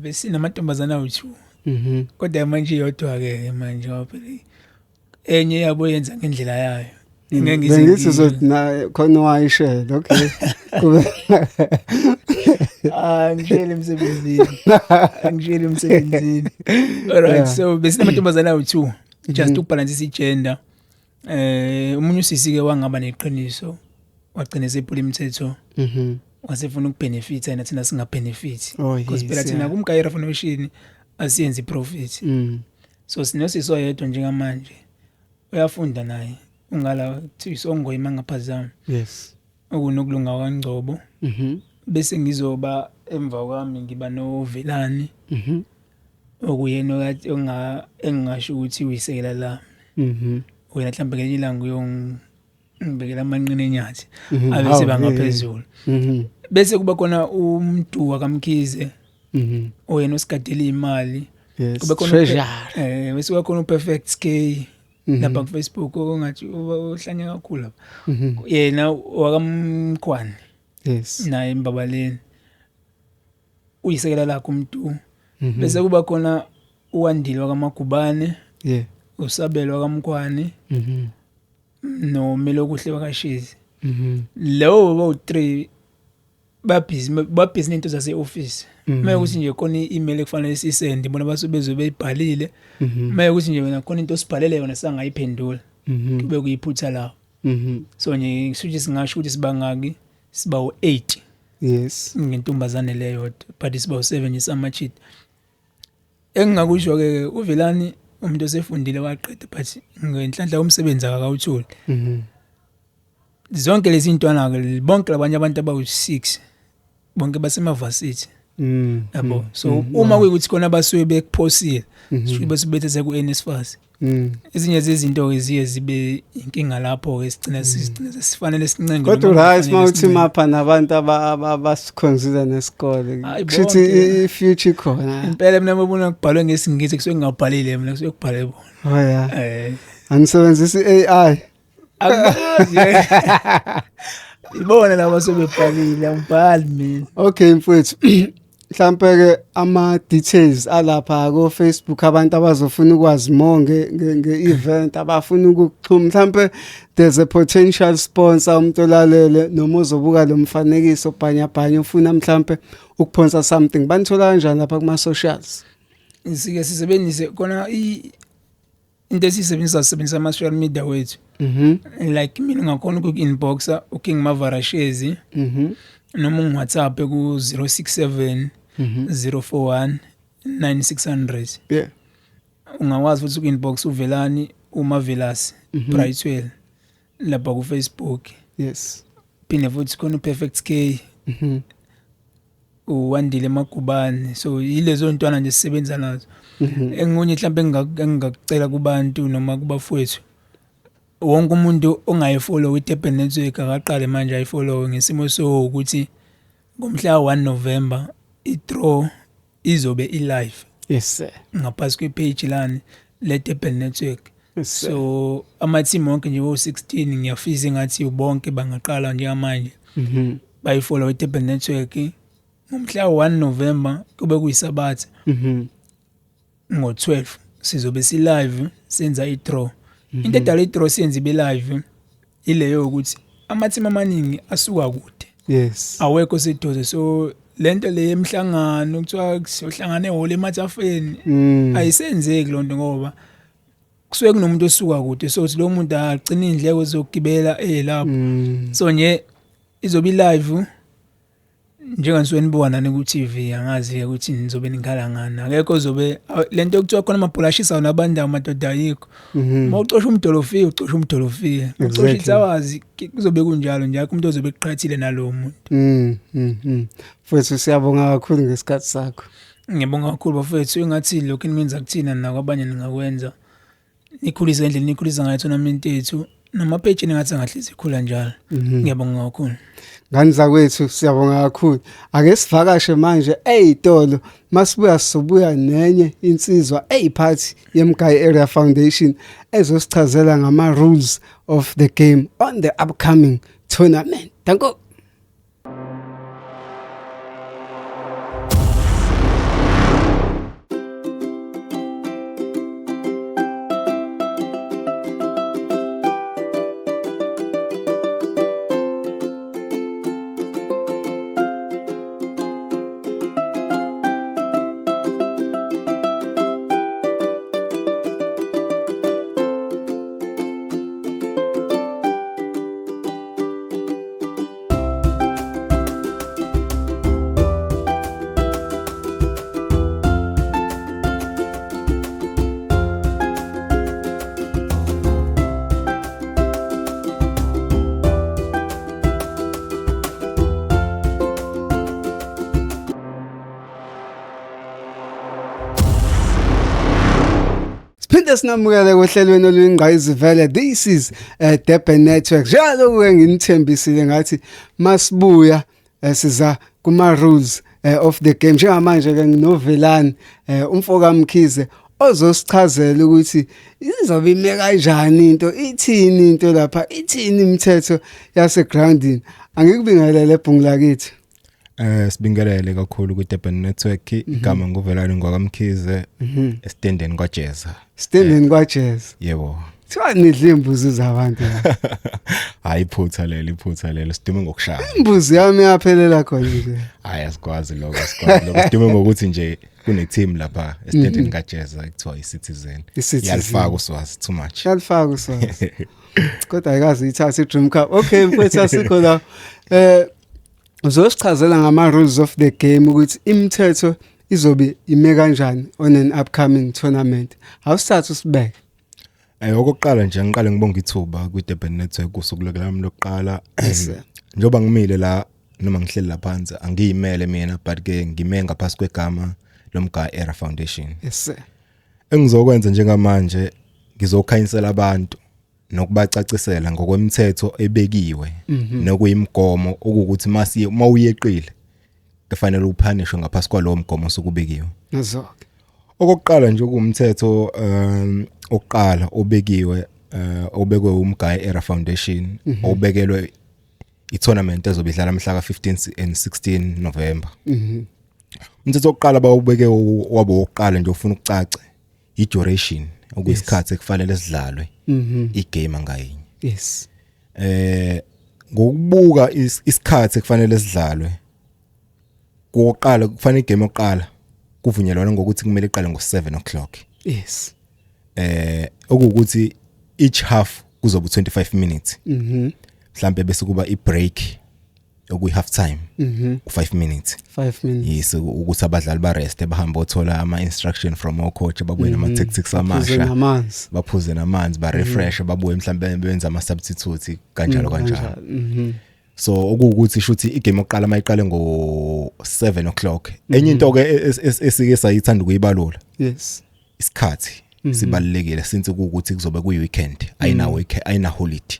besinamantombazana awu2. Kodwa manje iyodwa ke manje ngoba phela enye yabo yenza ngendlela yayo. Ngeke ngize Bengithi uzothi na khona wayishela, okay. Kube Ah, ngishele emsebenzini. Ngishele emsebenzini. All right, so besinamantombazana awu2 just ukubalansisa igender. Umunye usisi ke wangaba neqiniso wagcina sephula imithetho. Wasefuna ukubenefita yena thina singabenefit. Because phela thina kuMgayera Foundation asiyenzi profit. So sinosisi oyedwa njengamanje. Uyafunda naye. Ungala kuthiwa isongoyi mangaphazami. Okunokulunga kwaNgcobo. Bese ngizoba emva kwami ngiba noVelani. Okuyena okade engingasho ukuthi uyisekela lami. Wena mhlawumbe ngelinye ilanga uyongibekela amanqina enyathi. Abe sebangaphezulu. Bese kuba khona uMdu wakaMkhize. Oyena osigadela imali. Kube khona Treasure. Bese kuba khona uPerfect K. Lapha ku Facebook ongathi uhlanya kakhulu lapha. Yena wakaMkhwane. Naye embabaleni. Uyisekela lakhe uMdu. Bese kuba khona uWandile wakaMagubane. Usabelo wakaMkhwane. NoMelokuhle wakaShizi. Lewo bawu3 babhizi babhizi nento zase office. Maye ukuthi nje khona i-email ekufanele sisende bona basuke bezobe beyibhalile. Maye ukuthi nje wena khona into osibhalele yona sangayiphendula. Kube kuyiphutha lawo. So nje kushuthi singasho ukuthi sibangaki, siba u8. Ngentombazane leyodwa, but siba u7 nje samachita. Engingakusho ke, uVelani umuntu osefundile waqeda, but ngenhlanhla umsebenzi akakawutholi. Zonke lezi ntwana ke, bonke labanye abantu abawu6, bonke basemavasithi. Yabo, so uma kuyikuthi khona basuke bekuphosile, sisho bese bethe seku NSFAS. Ezinye zezinto ke ziye zibe inkinga lapho ke, sigcina sesifanele sincenge. Kodwa noma right kufanele mawuthi sincenge. mapha nabantu abasikhonzile nesikole. Hayi, Kushuthi bonke. i-future ikhona. Impela, mina mabona kubhalwe ngesiNgisi kusuke ngingabhalile mina, kusuke kubhale bona. Oh yeah. Anisebenzisi i-AI. Akubazi. Ibona laba sebebhalile, angibhali mina. Okay mfowethu. Mhlambe ke ama details alapha ko Facebook, abantu abazofuna ukwazi more nge event, abafuna ukuxhuma, mhlambe there's a potential sponsor, umuntu olalele noma ozobuka lo mfanekiso bhanya bhanya ufuna mhlambe ukuphonsa something, banithola kanjani lapha kuma socials? Sike sisebenzise kona into esiyisebenzisa, sisebenzisa ama social media wethu. Like mina ungakhona ukuku-inboxa uKing Mavarashezi noma ungi-WhatsApp ku 067 041 9600. Ungakwazi futhi uku-inbox uVelani uMavelas Brightwell lapha ku Facebook. Phinde futhi khona uPerfect K, uWandile Magubane, so yilezo ntwana nje sisebenza nazo. Engunye mhlawumbe engingakucela kubantu noma kubafowethu, wonke umuntu ongayifollow iDurban Network akaqale manje ayifollow, ngesimo so ukuthi ngomhla 1 November i-draw izobe i-live Yes sir. ngaphansi kwe-page lani le Durban Network. Yes sir. So ama-team wonke nje wo-16, ngiyafisa engathi bonke bangaqala njengamanje bayifollow iDurban Network. Ngomhla 1 November, kube kuyisabatha, ngo-12 sizobe si-live senza i-draw. Into edala i-draw siyenze ibe live ileyo ukuthi ama-team amaningi asuka kude, awekho seduze, so lento le yemhlangano kuthiwa siyohlangana ehholo emathafeni ayisenzeki lonto, ngoba kusuke kunomuntu osuka kude, so uthi lo muntu agcina indleko zokugibela elapho. So nje izobe live njenganisuke nibuka nani ku TV, angazi ukuthi nizobe ningikhala ngani, akekho ozobe lento yokuthiwa khona amabhola ashisayo nabandawo, madoda, ayikho. Uma ucosha umdolofiya, ucosha umdolofiya, ucosha ithawazi, kuzobe kunjalo nje, akho umuntu ozobe eqhathile nalowo muntu. Mfowethu, siyabonga kakhulu ngesikhathi sakho. Ngiyabonga kakhulu bafowethu, engathi lokhu enikwenza kuthina nakwabanye ningakwenza, nikhulise indlela nikhulisa ngayo tournament yethu, nama-page engathi angahlezi ikhula njalo. Ngiyabonga kakhulu. Ngani zakwethu, siyabonga kakhulu. Ake sivakashe manje eyitolo, masibuya sizobuya nenye insizwa eyiphathi yeMgayi Area Foundation ezosichazela ngama rules of the game on the upcoming tournament. Danko. Siphinde sinamukele kohlelweni oluyingqayizivele. This is Durban Network. Njalo kuke nginithembisile ngathi masibuya siza kuma rules of the game. Njengamanje ke nginoVelani umfo kaMkhize ozosichazela ukuthi izobe ime kanjani into, ithini into lapha, ithini imithetho yase groundini. Angikubingelele ebhungu lakithi. Sibingelele kakhulu ku Durban Network, igama nguVelani ngwakaMkhize, esitendeni kwaJeza. Standing kwaJeza. Yebo. Kuthiwa nidla imbuzi zabantu la. Hayi, iphutha lelo, iphutha lelo, sidume ngokushaya. Imbuzi yami yaphelela khona nje. Hayi, asikwazi lokho, asikwazi lokho. Sidume ngokuthi nje Kune team lapha estendini kaJeza kuthiwa iCitizen. I-Citizen. Iyalifaka uswazi too much. Yalifaka uswazi. Kodwa ayikaze ithathe i-Dream Cup. Okay mfethu, asikho la. Uzosichazela ngama rules of the game, ukuthi imithetho izobe ime kanjani on an upcoming tournament. Awusithathe usibeke. Okokuqala nje, ngiqale ngibonga ithuba kwi-Durban Network kusuku lami lokuqala. Yes, sir. Njoba ngimile la noma ngihleli la phansi, angiyimele mina, but ke ngime ngaphasi kwegama loMgayi Era Foundation. Yes sir. Engizokwenza njengamanje, ngizokhanyisela abantu nokubacacisela ngokwemithetho ebekiwe nokuyimigomo okuwukuthi masiye mawuyeqile kufanele upunishwe ngaphasi kwalowo mgomo osukubekiwe. Nazoke. Okokuqala nje, okuwumthetho okuqala obekiwe, obekwe uMgayi Era Foundation, obekelwe i-tournament ezobe idlala mhla ka15 and 16 November. Umthetho wokuqala bawubeke wabo wokuqala nje ufuna ukucace i-duration, okuyisikhathi ekufanele sidlalwe igame ngayinye. Ngokubuka isikhathi ekufanele sidlalwe, kokuqala kufanele igame yokuqala kuvunyelwana ngokuthi kumele iqale ngo7 o'clock. Okuwukuthi each half kuzoba 25 minutes. Mhlambe bese kuba i-break okuyi half time, u5 minutes. 5 minutes. Yes, ukuthi abadlali ba rest, bahamba othola ama instruction from o coach, babuye nama tactics Baphuze amasha, namanzi. Baphuze namanzi, ba refresh, babuye mhlambe benza ama substitute, kanjalo kanjalo. So okuwukuthi shuthi igame yokuqala mayiqale ngo 7 o'clock. Enye into ke esike sayithanda ukuyibalula, isikhathi sibalulekile since kuukuthi kuzobe kuyi weekend, ayina week, ayina holiday.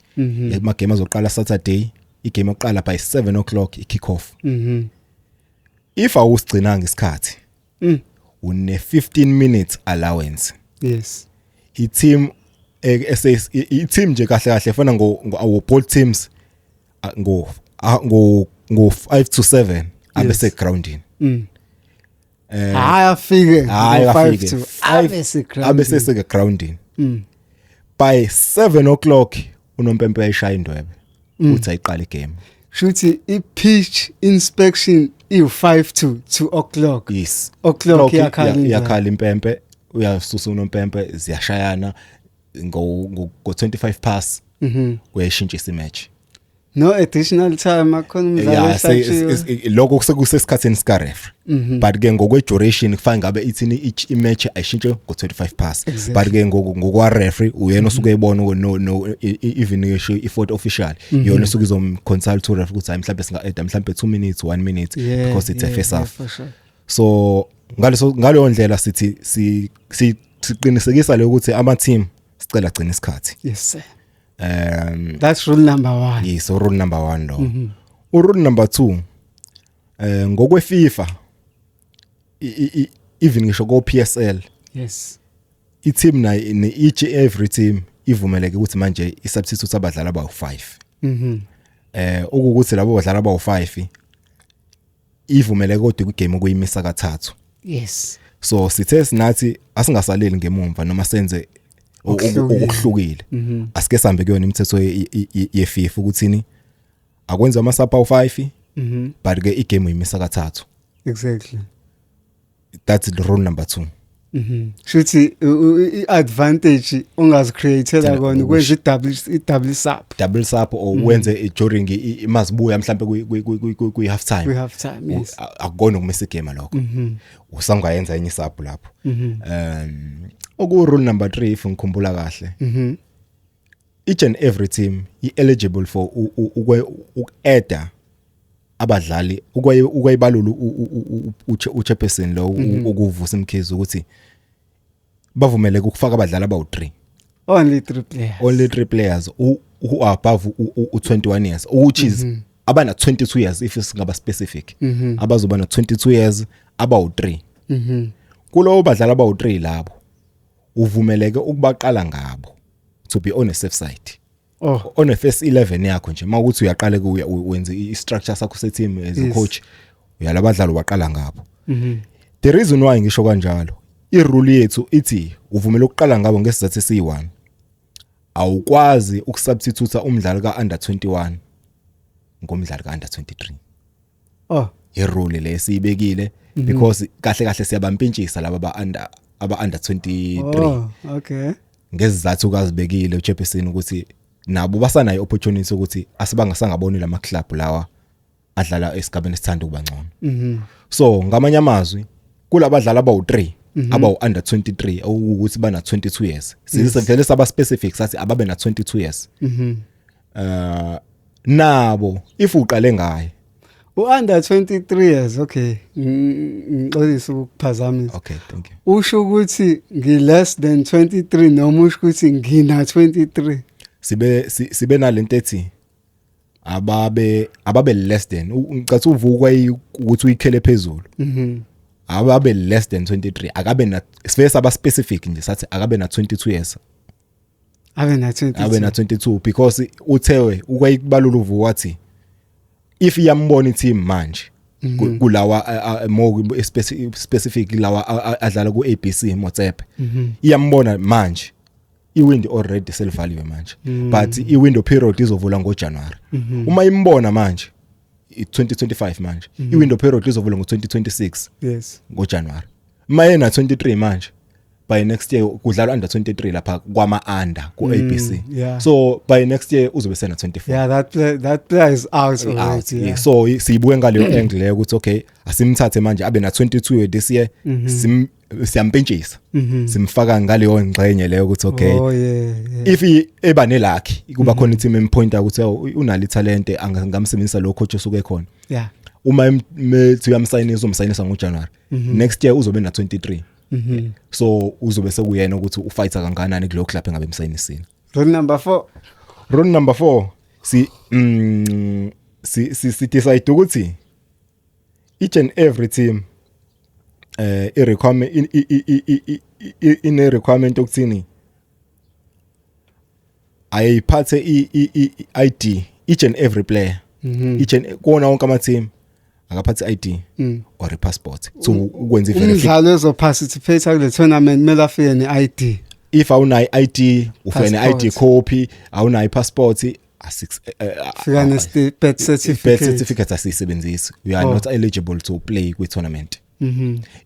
Ama game azoqala Saturday, igame yokuqala by 7 o'clock i kick off. If awusigcinanga isikhathi, une 15 minutes allowance. I-team i-team nje kahle kahle fana ngo our both teams ngo 5 to 7 abese groundini. Hayi, afike Hayi, ngo-five afike. to Five abe groundini. Abe seke groundini by 7 o'clock, unompempe uyayishaya indwebe uthi ayiqala igame. Shuthi i-pitch inspection iyu-5 to 2 o'clock. Yes. O'clock iyakhala indwebe. Iyakhala impempe, uyasusa unompempe, ziyashayana ngo 25 past, uyayishintshisa imatch. No additional time, akhona umdlalo ohlatshiwe. Lokho sekusesikhathini sika referee, but ke ngokwe duration kufanele ngabe ithini i-match ayishintshe ngo 25 past. But ke ngokwa referee, uyena osuke ebona no even ngisho i-fourth official, iyona osuke izom consult u referee ukuthi hayi, mhlawumbe singa add mhlawumbe 2 minutes, 1 minute, because it's a first half. For sure. So ngaleyo ndlela sithi siqinisekisa le ukuthi ama team sicela agcine isikhathi. Yes sir. That's rule number 1. Yes, so rule number 1 lo. U rule number 2, ngokwe FIFA, even ngisho ko PSL, i team nayo ne each every team ivumeleke ukuthi manje i substitute abadlali abawu5. Okuwukuthi labo badlali abawu5 ivumeleke kodwa kwigame ukuyimisa kathathu. So sithe sinathi asingasaleli ngemumva noma senze Okuhlukile. Okuhlukile. Asike sambe kuyona imithetho ye-FIFA ukuthini akwenza ama sub awu5, but ke igame uyimisa kathathu. That's the rule number 2. Shuthi i-advantage ongazicreatela kona ukwenza i-double sub. Double sub or wenze during mazibuya mhlambe kwi half time. Kwi half time, yes. Akukona ukumisa igame lokho, usangayenza enye sub lapho. Oku rule number 3, if ngikhumbula kahle, each and every team i eligible for uku-adda abadlali, ukwayibalula uchairperson lo ukuvusa imkhizo ukuthi bavumeleke ukufaka abadlali abawu3. Only 3 players. Only 3 players who are above u 21 years, which is abana 22 years if singaba specific, abazoba na 22 years abawu3. Kulowo badlali abawu3 labo uvumeleke ukubaqala ngabo to be on a safe side. On a first 11 yakho nje, mawukuthi uyaqala kuya wenza i structure sakho se team as a coach, uyalabadlali waqala ngabo. The reason why ngisho kanjalo, i rule yethu ithi uvumela ukuqala ngabo ngesizathu esiyi1: awukwazi ukusubstitute umdlali ka under 21 ngomdlali ka under 23. Oh. I-rule le siyibekile because kahle kahle siyabampintshisa laba aba under 23. Oh, okay. Ngezizathu kazibekile uchairperson ukuthi nabo basanayo opportunity ukuthi asibanga sangaboni lama club lawa adlala esigabeni esithanda ukuba ngcono. So ngamanye amazwi, kulabadlali abawu3 abawu under 23, ukuthi bana 22 years, sisevele saba specific, sathi ababe na 22 years. Nabo if uqale ngaye U-under 23 years, okay. Ngixolisa ukukuphazamisa. Okay, thank you. Usho ukuthi ngi-less than 23 noma usho ukuthi ngina 23? Sibe nalento ethi ababe less than, ngicathi uvukwa ukuthi uyikhele phezulu. Ababe less than 23, akabe na, sivele saba specific nje, sathi akabe na 22 years. Abe na 22. Abe na 22, because uthewe ukwayibalula uvuka wathi if iyambona i-team manje kulawa more specific lawa adlala ku ABC Motsepe, iyambona manje, i-window already selivaliwe manje, but i-window period izovula ngoJanuary. Uma imbona manje, i-2025 manje, i-window period izovula ngo-2026 ngoJanuary. Mayena 23 manje, by next year kudlalwa under 23 lapha kwama under ku ABC. So by next year uzobe sena 24. Yeah, that player is out already. Out, yeah. So siyibuke ngaleyo angle leyo ukuthi okay, asimthathe manje abe na 22 this year, siyampentshisa, simfaka ngaleyo ngxenye leyo ukuthi okay, if eba ne-luck kuba khona i-team empointa ukuthi, oh, unalo italente, angamsebenzisa lo coach osuke khona. Uma methi uyamsayinisa, umsayinisa ngoJanuary next year, uzobe na 23. So uzobe sekuyena ukuthi ufighter kangakanani kuleyo club engabe emsayinisile. Rule number 4. Rule number 4, si si si, si decide ukuthi each and every team i requirement ine requirement okuthini, ayiphathe i ID, each and every player, each and kuwona wonke ama team akaphathe ID or a passport so ukwenza i-verification. Umdlalo ozoparticipate kule tournament kumele afike ne-ID. If awunayo i-ID, ufike ne-ID Passport. copy, awunayo i-passport, asix Fika ne birth certificate. Birth certificate asiyisebenzisi, you are not eligible to play kwi-tournament.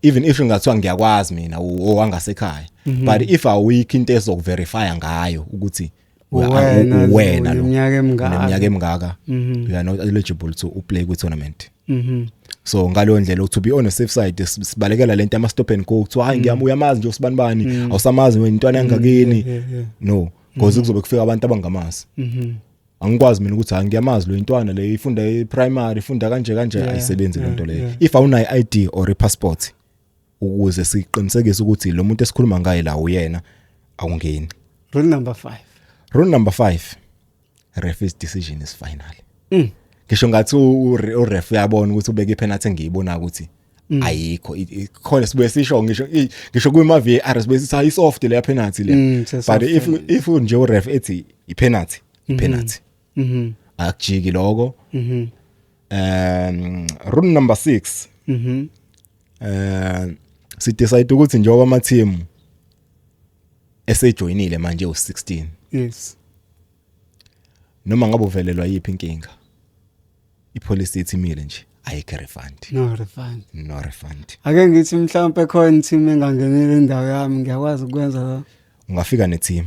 Even if ngathiwa ngiyakwazi mina owangasekhaya, but if awikho into ezokuverifya ngayo ukuthi Uwena lo, uwena lo uneminyaka emingaka. Uneminyaka emingaka, you are not eligible to play kwi-tournament. So ngaleyo ndlela, to be on a safe side, sibalekela lento ama stop and go, kuthiwa hayi, ngiyami uyamazi nje usibani bani, awusamazi wena intwana yangakini. No, because kuzobe kufika abantu abangamazi. Angikwazi mina ukuthi hayi, ngiyamazi lo intwana le, ifunda e-primary, ifunda kanje kanje. Ayisebenzi lento leyo. If awunayo i-ID or i-passport ukuze siqinisekise ukuthi lo muntu esikhuluma ngaye la uyena, awungeni. Rule number 5. Rule number 5, referee's decision is final. Ngisho ngathi uref uyabona ukuthi ubeke ipenalty, engiyibona ukuthi ayikho, khona sibuye sisho, ngisho kuma VAR sibuye sithi hayi, soft le penalty le. It's a But soft if penalty. if nje uref ethi ipenalty, ipenalty. Akujiki lokho. Rule number 6, si decide ukuthi njengoba ama team esejoinile manje u16, noma ngabe uvelelwa yiphi inkinga, ipolicy ithi imile nje, ayikho refund. No refund. No refund. Ake ngithi mhlawumbe khona team engangenele indawo yami, ngiyakwazi ukwenza lo? Ungafika neteam,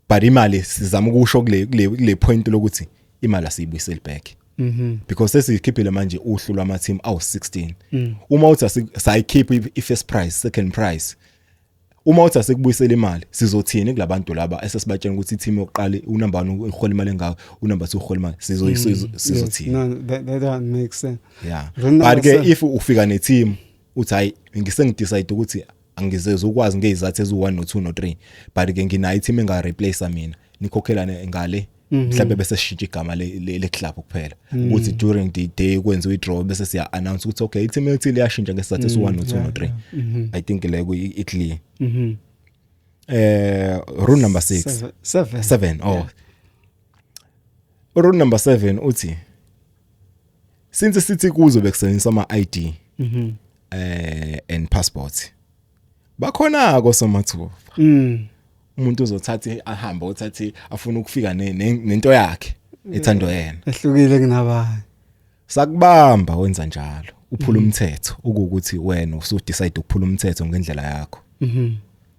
but imali, sizama ukusho kule point lokuthi imali asiyibuyiseli back, because sesikhiphile manje uhlu lwama team awu16. Uma uthi sayikhipha i-first prize, second prize, uma uthi asikubuyisela imali, sizothini kulabantu laba esesibatshela ukuthi i-team yokuqala, unumber 1 uhola imali engaka, unumber 2 uhola imali, sizothini? No, that don't make sense. Rule But number ke 7. if ufika ne-team uthi hayi, ngisengidecide ukuthi angizeze ukwazi ngezizathu ezu1 no2 no3, but ke nginayo i-team enga replace mina, nikhokhelane ngale, mhlawumbe bese sishintsha igama le club kuphela, ukuthi during the day kwenziwe i-draw, bese siya announce ukuthi okay, i-team ethile yashintsha ngesizathu esu1 no2 no3. I think le ku i clear. Rule number 6. Seven. Seven. 7, oh. Rule number 7 uthi since sithi kuzo bekusebenzisa ama ID and passport, bakhona ko somathuba umuntu uzothatha ahambe uthathe afuna ukufika nento yakhe ethandwa yena Ehlukile kunabanye. Sakubamba wenza njalo, uphula umthetho, ukuthi wena usu decide ukuphula umthetho ngendlela yakho.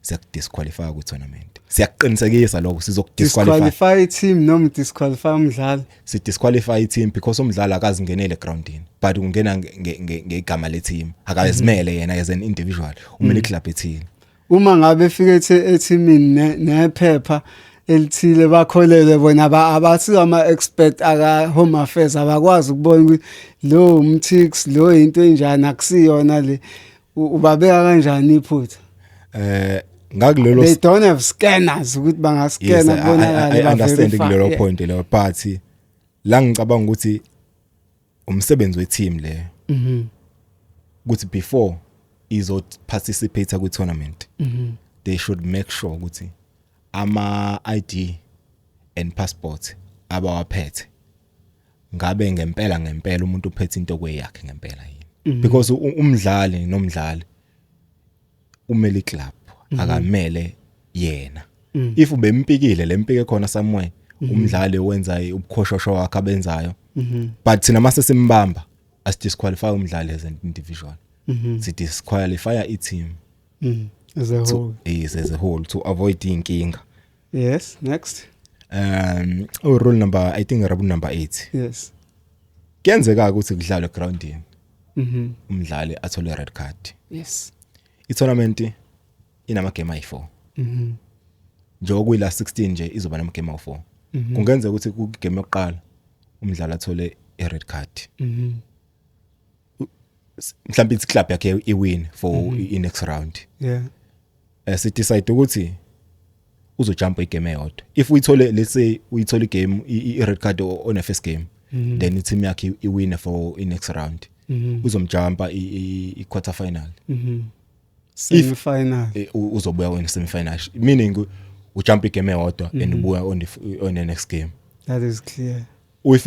Siyakudisqualify ku tournament. Siyakuqinisekisa lokho, sizokudisqualify. Disqualify team noma disqualify umdlali? Si disqualify team because umdlali akazingenele egroundini, but ungena ngegama le team, akazimele yena as an individual, umele club ethile. Uma ngabe efike ethimini nephepha elithile, bakholelwe bona, abasiwo ama-expert aka-Home Affairs, abakwazi ukubona ukuthi lo umthix lo into enjani, akusiyona le, ubabeka kanjani iphutha? Ngakulelo They don't have scanners ukuthi bangaskena kubonakale. I understand kulelo point leyo, but la ngicabanga ukuthi umsebenzi we-team le ukuthi before izo participate ku tournament, they should make sure ukuthi ama ID and passport abawaphethe ngabe ngempela ngempela umuntu uphethe into kweyakhe ngempela yini, because umdlali nomdlali umele club, akamele yena. If ubempikile lempike khona somewhere, umdlali wenza ubukhoshosho wakhe abenzayo, but thina mase simbamba asidisqualify umdlali as an individual, si disqualify i team As a whole. Yes, as a whole, to avoid inkinga. Yes, next. Oh, rule number, I think rule number 8. Kuyenzeka ukuthi kudlalwe groundini, umdlali athole red card. I-tournament inama game ayi4. Njengoba kuyila 16 nje, izoba nama game awu4. Kungenzeka ukuthi ku game yokuqala umdlali athole i red card. Mhlawumbe ithi club yakhe iwin for i next round. Si decide ukuthi uzojump igame eyodwa. If uyithole, let's say uyithole igame i red card on a first game, then i team yakhe iwin for i next round. Uzomjumpa i quarter final. Semi final. Uzobuya on semi final, meaning ujump igame eyodwa and ubuya on the next game. That is clear. If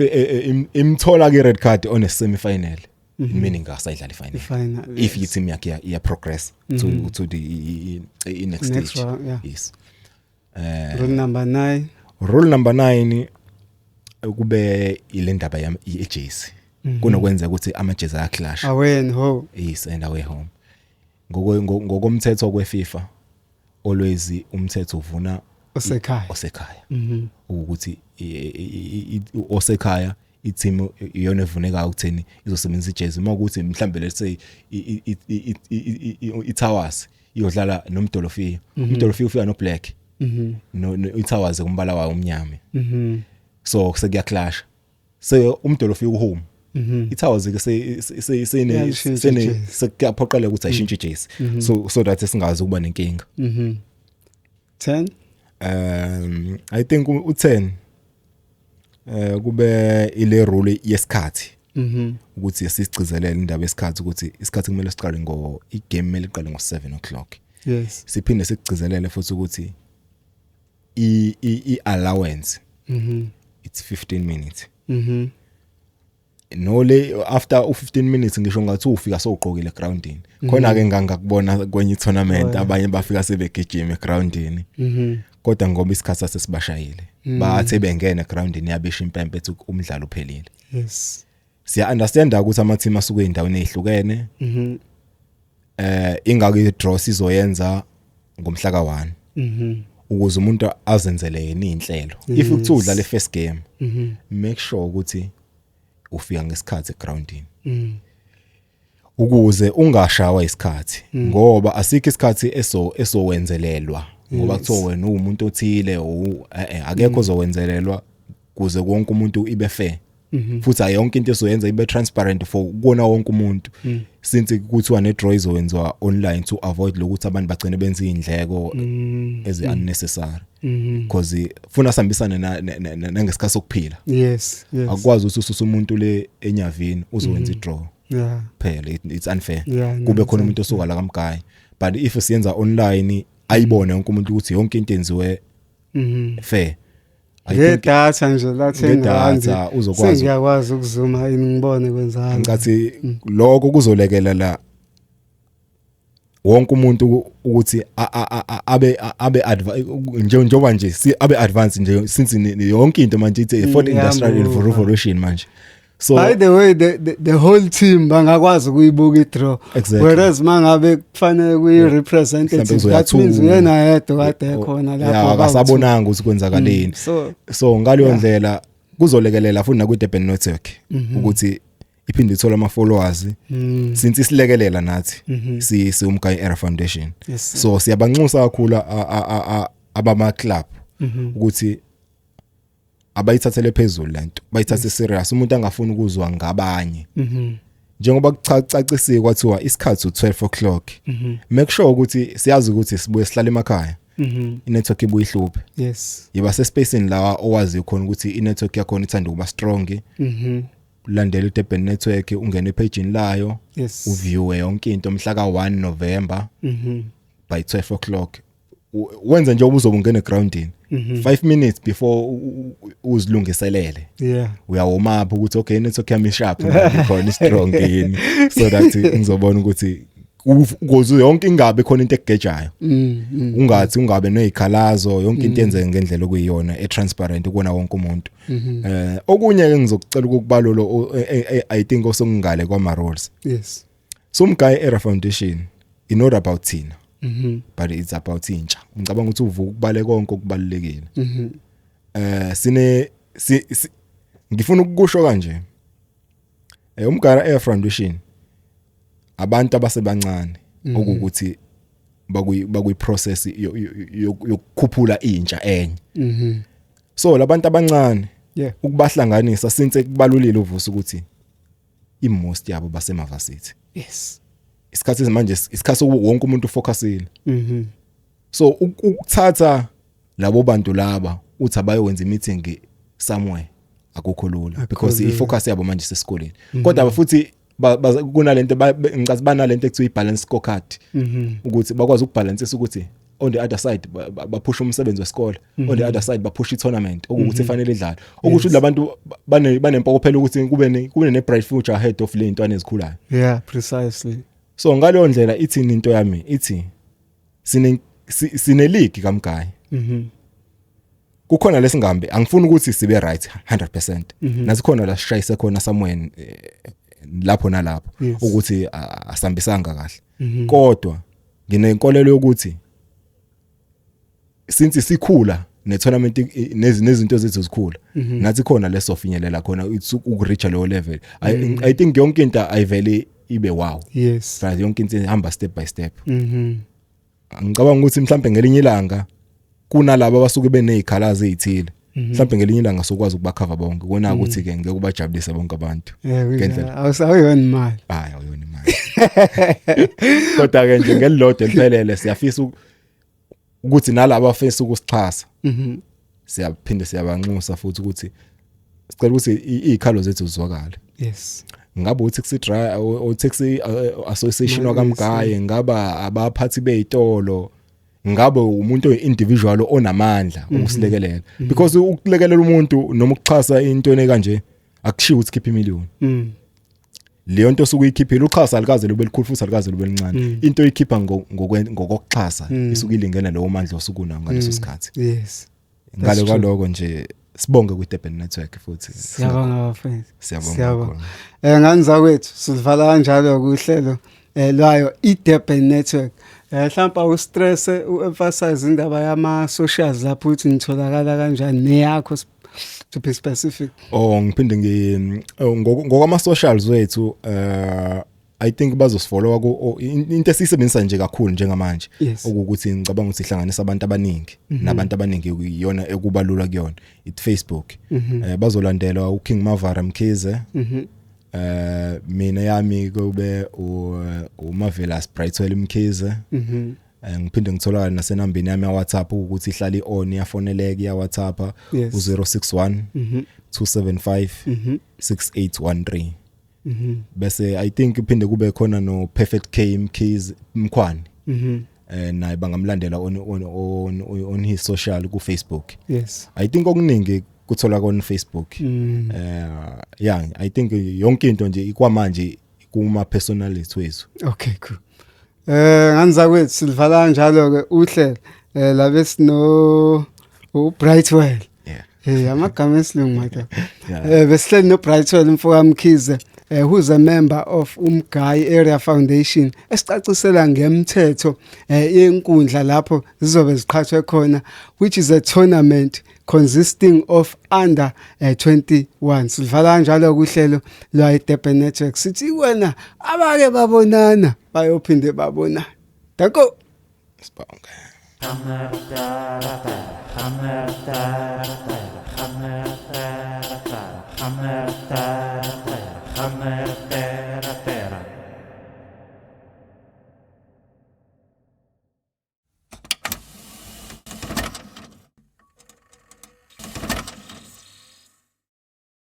imthola ke red card on a semi final, meaning asayidlala final. I-final. If i team yakhe iya progress to the next Next stage. round, yeah. Yes. Rule number 9. Rule number 9 kube ile ndaba yam i-jersey. Kunokwenzeka ukuthi ama jersey ayaclash. Away and home. Yes, and away home. Ngokomthetho kweFIFA, always umthetho uvuna osekhaya. Osekhaya. Ukuthi osekhaya i-team iyona evuneka ukutheni izosebenzisa ijezi. Uma ukuthi mhlambe, let's say, i-Towers iyodlala noMdolofiya, uMdolofiya ufika no black, no i-Towers kumbala wayo umnyama, so sekuya clash, so uMdolofiya uhome, i-Towers ke se sene Iyalishintsha sene ijezi. Sekuyaphoqeleka ukuthi ayishintshe ijezi so that singazi ukuba nenkinga. 10. I think u10 kube ile rule yesikhathi, ukuthi sisigcizelele indaba yesikhathi, ukuthi isikhathi kumele siqale ngo igame kumele iqale ngo7 o'clock. Siphinde sikugcizelele futhi ukuthi i allowance, it's 15 minutes. No, le after u15 minutes, ngisho ngathi ufika sowugqokile egroundini khona ke, ngangakubona kwenye tournament, abanye bafika sebegijima egroundini, kodwa ngoba isikhathi sasesibashayile, bathe bengena egroundini yabisha impempe ethi umdlalo uphelile. Siya understand ukuthi ama team asuke endaweni ezihlukene. Ingako i draw sizoyenza ngomhla ka1 ukuze umuntu azenzele yena inhlelo. If kuthiwa udlala first game, make sure ukuthi ufika ngesikhathi egroundini ukuze ungashawa isikhathi, ngoba asikho isikhathi eso esowenzelelwa ngoba kuthiwa wena uwumuntu othile, akekho ozowenzelelwa kuze wonke umuntu ibe fair. Futhi ayonke into esoyenza ibe transparent for kuona wonke umuntu, since kuthiwa ne draw izowenziwa online to avoid lokuthi abantu bagcine benza izindleko ezi unnecessary, because funa sihambisane nangesikhathi sokuphila. Akwazi ukuthi ususe umuntu le enyavini uzowenza i-draw phela, it's unfair. Yeah, no, Kube it's khona umuntu osuka la kaMgayi, but if siyenza online ayibone wonke umuntu ukuthi yonke into enziwe fair, I think. Ngedatha nje la 10 rand. Ngedatha uzokwazi. Sengiyakwazi ukuzuma ini ngibone kwenzakala. Ngicathi lokho kuzolekelela wonke umuntu ukuthi abe nje, njengoba nje si abe advance nje, since yonke into manje ithi fourth industrial Iyamuva. revolution manje. So By the way, the whole team bangakwazi ukuyibuka i-draw. Whereas mangabe kufanele kuyi-representative, Mhlawumbe that means kuzoya two. uyena yedwa kade ekhona lapho. Yeah, akasabonanga ukuthi kwenzakaleni. So So ngaleyo ndlela kuzolekelela futhi nakwi Durban Network ukuthi iphinde ithole ama followers since isilekelela nathi si siuMgayi Era Foundation. Yes. So siyabanxusa kakhulu abama club ukuthi abayithathele phezulu lento, bayithathe serious. Umuntu angafuni ukuzwa ngabanye, njengoba kucacisiwe kwathiwa isikhathi u12 o'clock, make sure ukuthi siyazi ukuthi sibuye sihlale emakhaya, inetwork ibuye ihluphe. Yiba sespacini la owaziyo khona ukuthi inetwork yakho ithanda ukuba strong. Ulandele iDurban Network, ungene epage layo, uviewe yonke into mhla ka1 November by 12 o'clock. Wenze nje ubuzobe ungena egroundini 5 minutes before uzilungiselele. Uyawarm up ukuthi okay, network yami sharp, khona strong yini, so that ngizobona ukuthi ukuze yonke ingabe khona into ekugejayo. Ungathi ungabe nezikhalazo, yonke into yenzeke ngendlela okuyiyona, etransparent kubona wonke umuntu. Okunye ke ngizokucela ukukubalula, I think osokungale kwama roles. So Umgayi Era Foundation is not about thina, but it's about intsha. Ngicabanga ukuthi uvuka ukubale konke okubalulekile. Sine ngifuna ukukusho kanje, Umgayi Era Foundation abantu abasebancane okukuthi bakuyi process yokukhuphula intsha enye. So labantu abancane ukubahlanganisa, since kubalulile uvusa ukuthi imost yabo basemavarsity. Isikhathi manje isikhathi wonke umuntu ufocusile. So ukuthatha labo bantu laba uthi abayokwenza meeting somewhere akukho lula because lula. I-focus yabo manje sesikoleni, kodwa futhi kunalento ngicathi banalento ekuthiwa i-balance scorecard ukuthi bakwazi ukubalancisa ukuthi on the other side baphusha umsebenzi wesikole, on the other side baphusha i-tournament okuwukuthi fanele idlale, okusho ukuthi labantu banempokophelo ukuthi kube ne bright future ahead of le ntwana ezikhulayo. Yeah, precisely. So ngaleyo ndlela ithini into yami, ithi sine league kaMgayi. Kukhona lesingambe angifuni ukuthi sibe right 100%, nasikhona la sishayise khona somewhere, lapho nalapho ukuthi asambisanga kahle, kodwa nginenkolelo yokuthi since sikhula ne tournament nezinto zethu zikhula, nathi khona lesofinyelela khona, it's ukureach leyo level. I think yonke into ayivele ibe wow. But yonke into ihamba step by step. Ngicabanga ukuthi mhlambe ngelinye ilanga kunalabo abasuke benezikhalazo ezithile, mhlambe ngelinye ilanga sokwazi ukubacover bonke, kona ukuthi ke ngeke ubajabulise bonke abantu. Ngendlela. Awusawuyona imali. Hayi, awuyona imali, kodwa ke nje ngelilodwa eliphelele siyafisa ukuthi nalabo afisa ukusixhasa, siyaphinde siyabanxusa futhi ukuthi sicela ukuthi izikhalo zethu zizwakale. Ngabe u-taxi driver o taxi association wakaMgaye, ngaba abaphathi bezitolo, ngabe umuntu oyi-individual onamandla ukusilekelela, because ukulekelela umuntu noma ukuxhasa into kanje akushiwo ukuthi khipha imillion. Leyo nto osuke uyikhiphile uxhasa alikaze lube likhulu futhi alikaze lube lincane. Into oyikhipha ngokokuxhasa isuke ilingene lowo mandla osuke unawo ngaleso sikhathi. Ngale true. Kwaloko nje sibonge kwi-Durban Network futhi. Siyabonga bafethu. Siyabonga Siyabonga. kakhulu. Ngani zakwethu, sivala kanjalo kuhlelo lwayo iDurban Network. Mhlawumbe ustress uemphasize indaba yama socials lapho ukuthi nitholakala kanjani neyakho, to be specific. Oh, ngiphinde ngi oh, ngokwama socials wethu, I think bazosifollowa ku into esiyisebenzisa nje kakhulu njengamanje, okuwukuthi ngicabanga ukuthi ihlanganisa abantu abaningi nabantu abaningi iyona ekubalula kuyona, it Facebook. Bazolandelwa uKing Mavara Mkhize. Mina yami kube uMavelas Brightwell Mkhize. Ngiphinde ngitholakala nasenambeni yami ya WhatsApp ukuthi ihlala ion, iyafoneleka ya WhatsApp, u061 275 6813. Bese I think iphinde kube khona no Perfect K Mkhize Mkhwani. Naye bangamlandela on his social ku Facebook. I think okuningi kuthola on Facebook. Yeah, I think yonke into nje ikwamanje kuma personality wethu. Okay, cool. Ngani zakwethu, silivala kanjalo ke uhlelo labe sino uBrightwell. Hey, amagama esilungu madoda. Besihleli no Brightwell mfoka Mkhize, who's a member of Umgayi Area Foundation, esicacisela ngemthetho yenkundla lapho zizobe ziqhathwe khona, which is a tournament consisting of under 21. Sivala kanjalo kuhlelo lwa Durban Network. Sithi wena abake babonana bayophinde babona. Danko. Sibonge.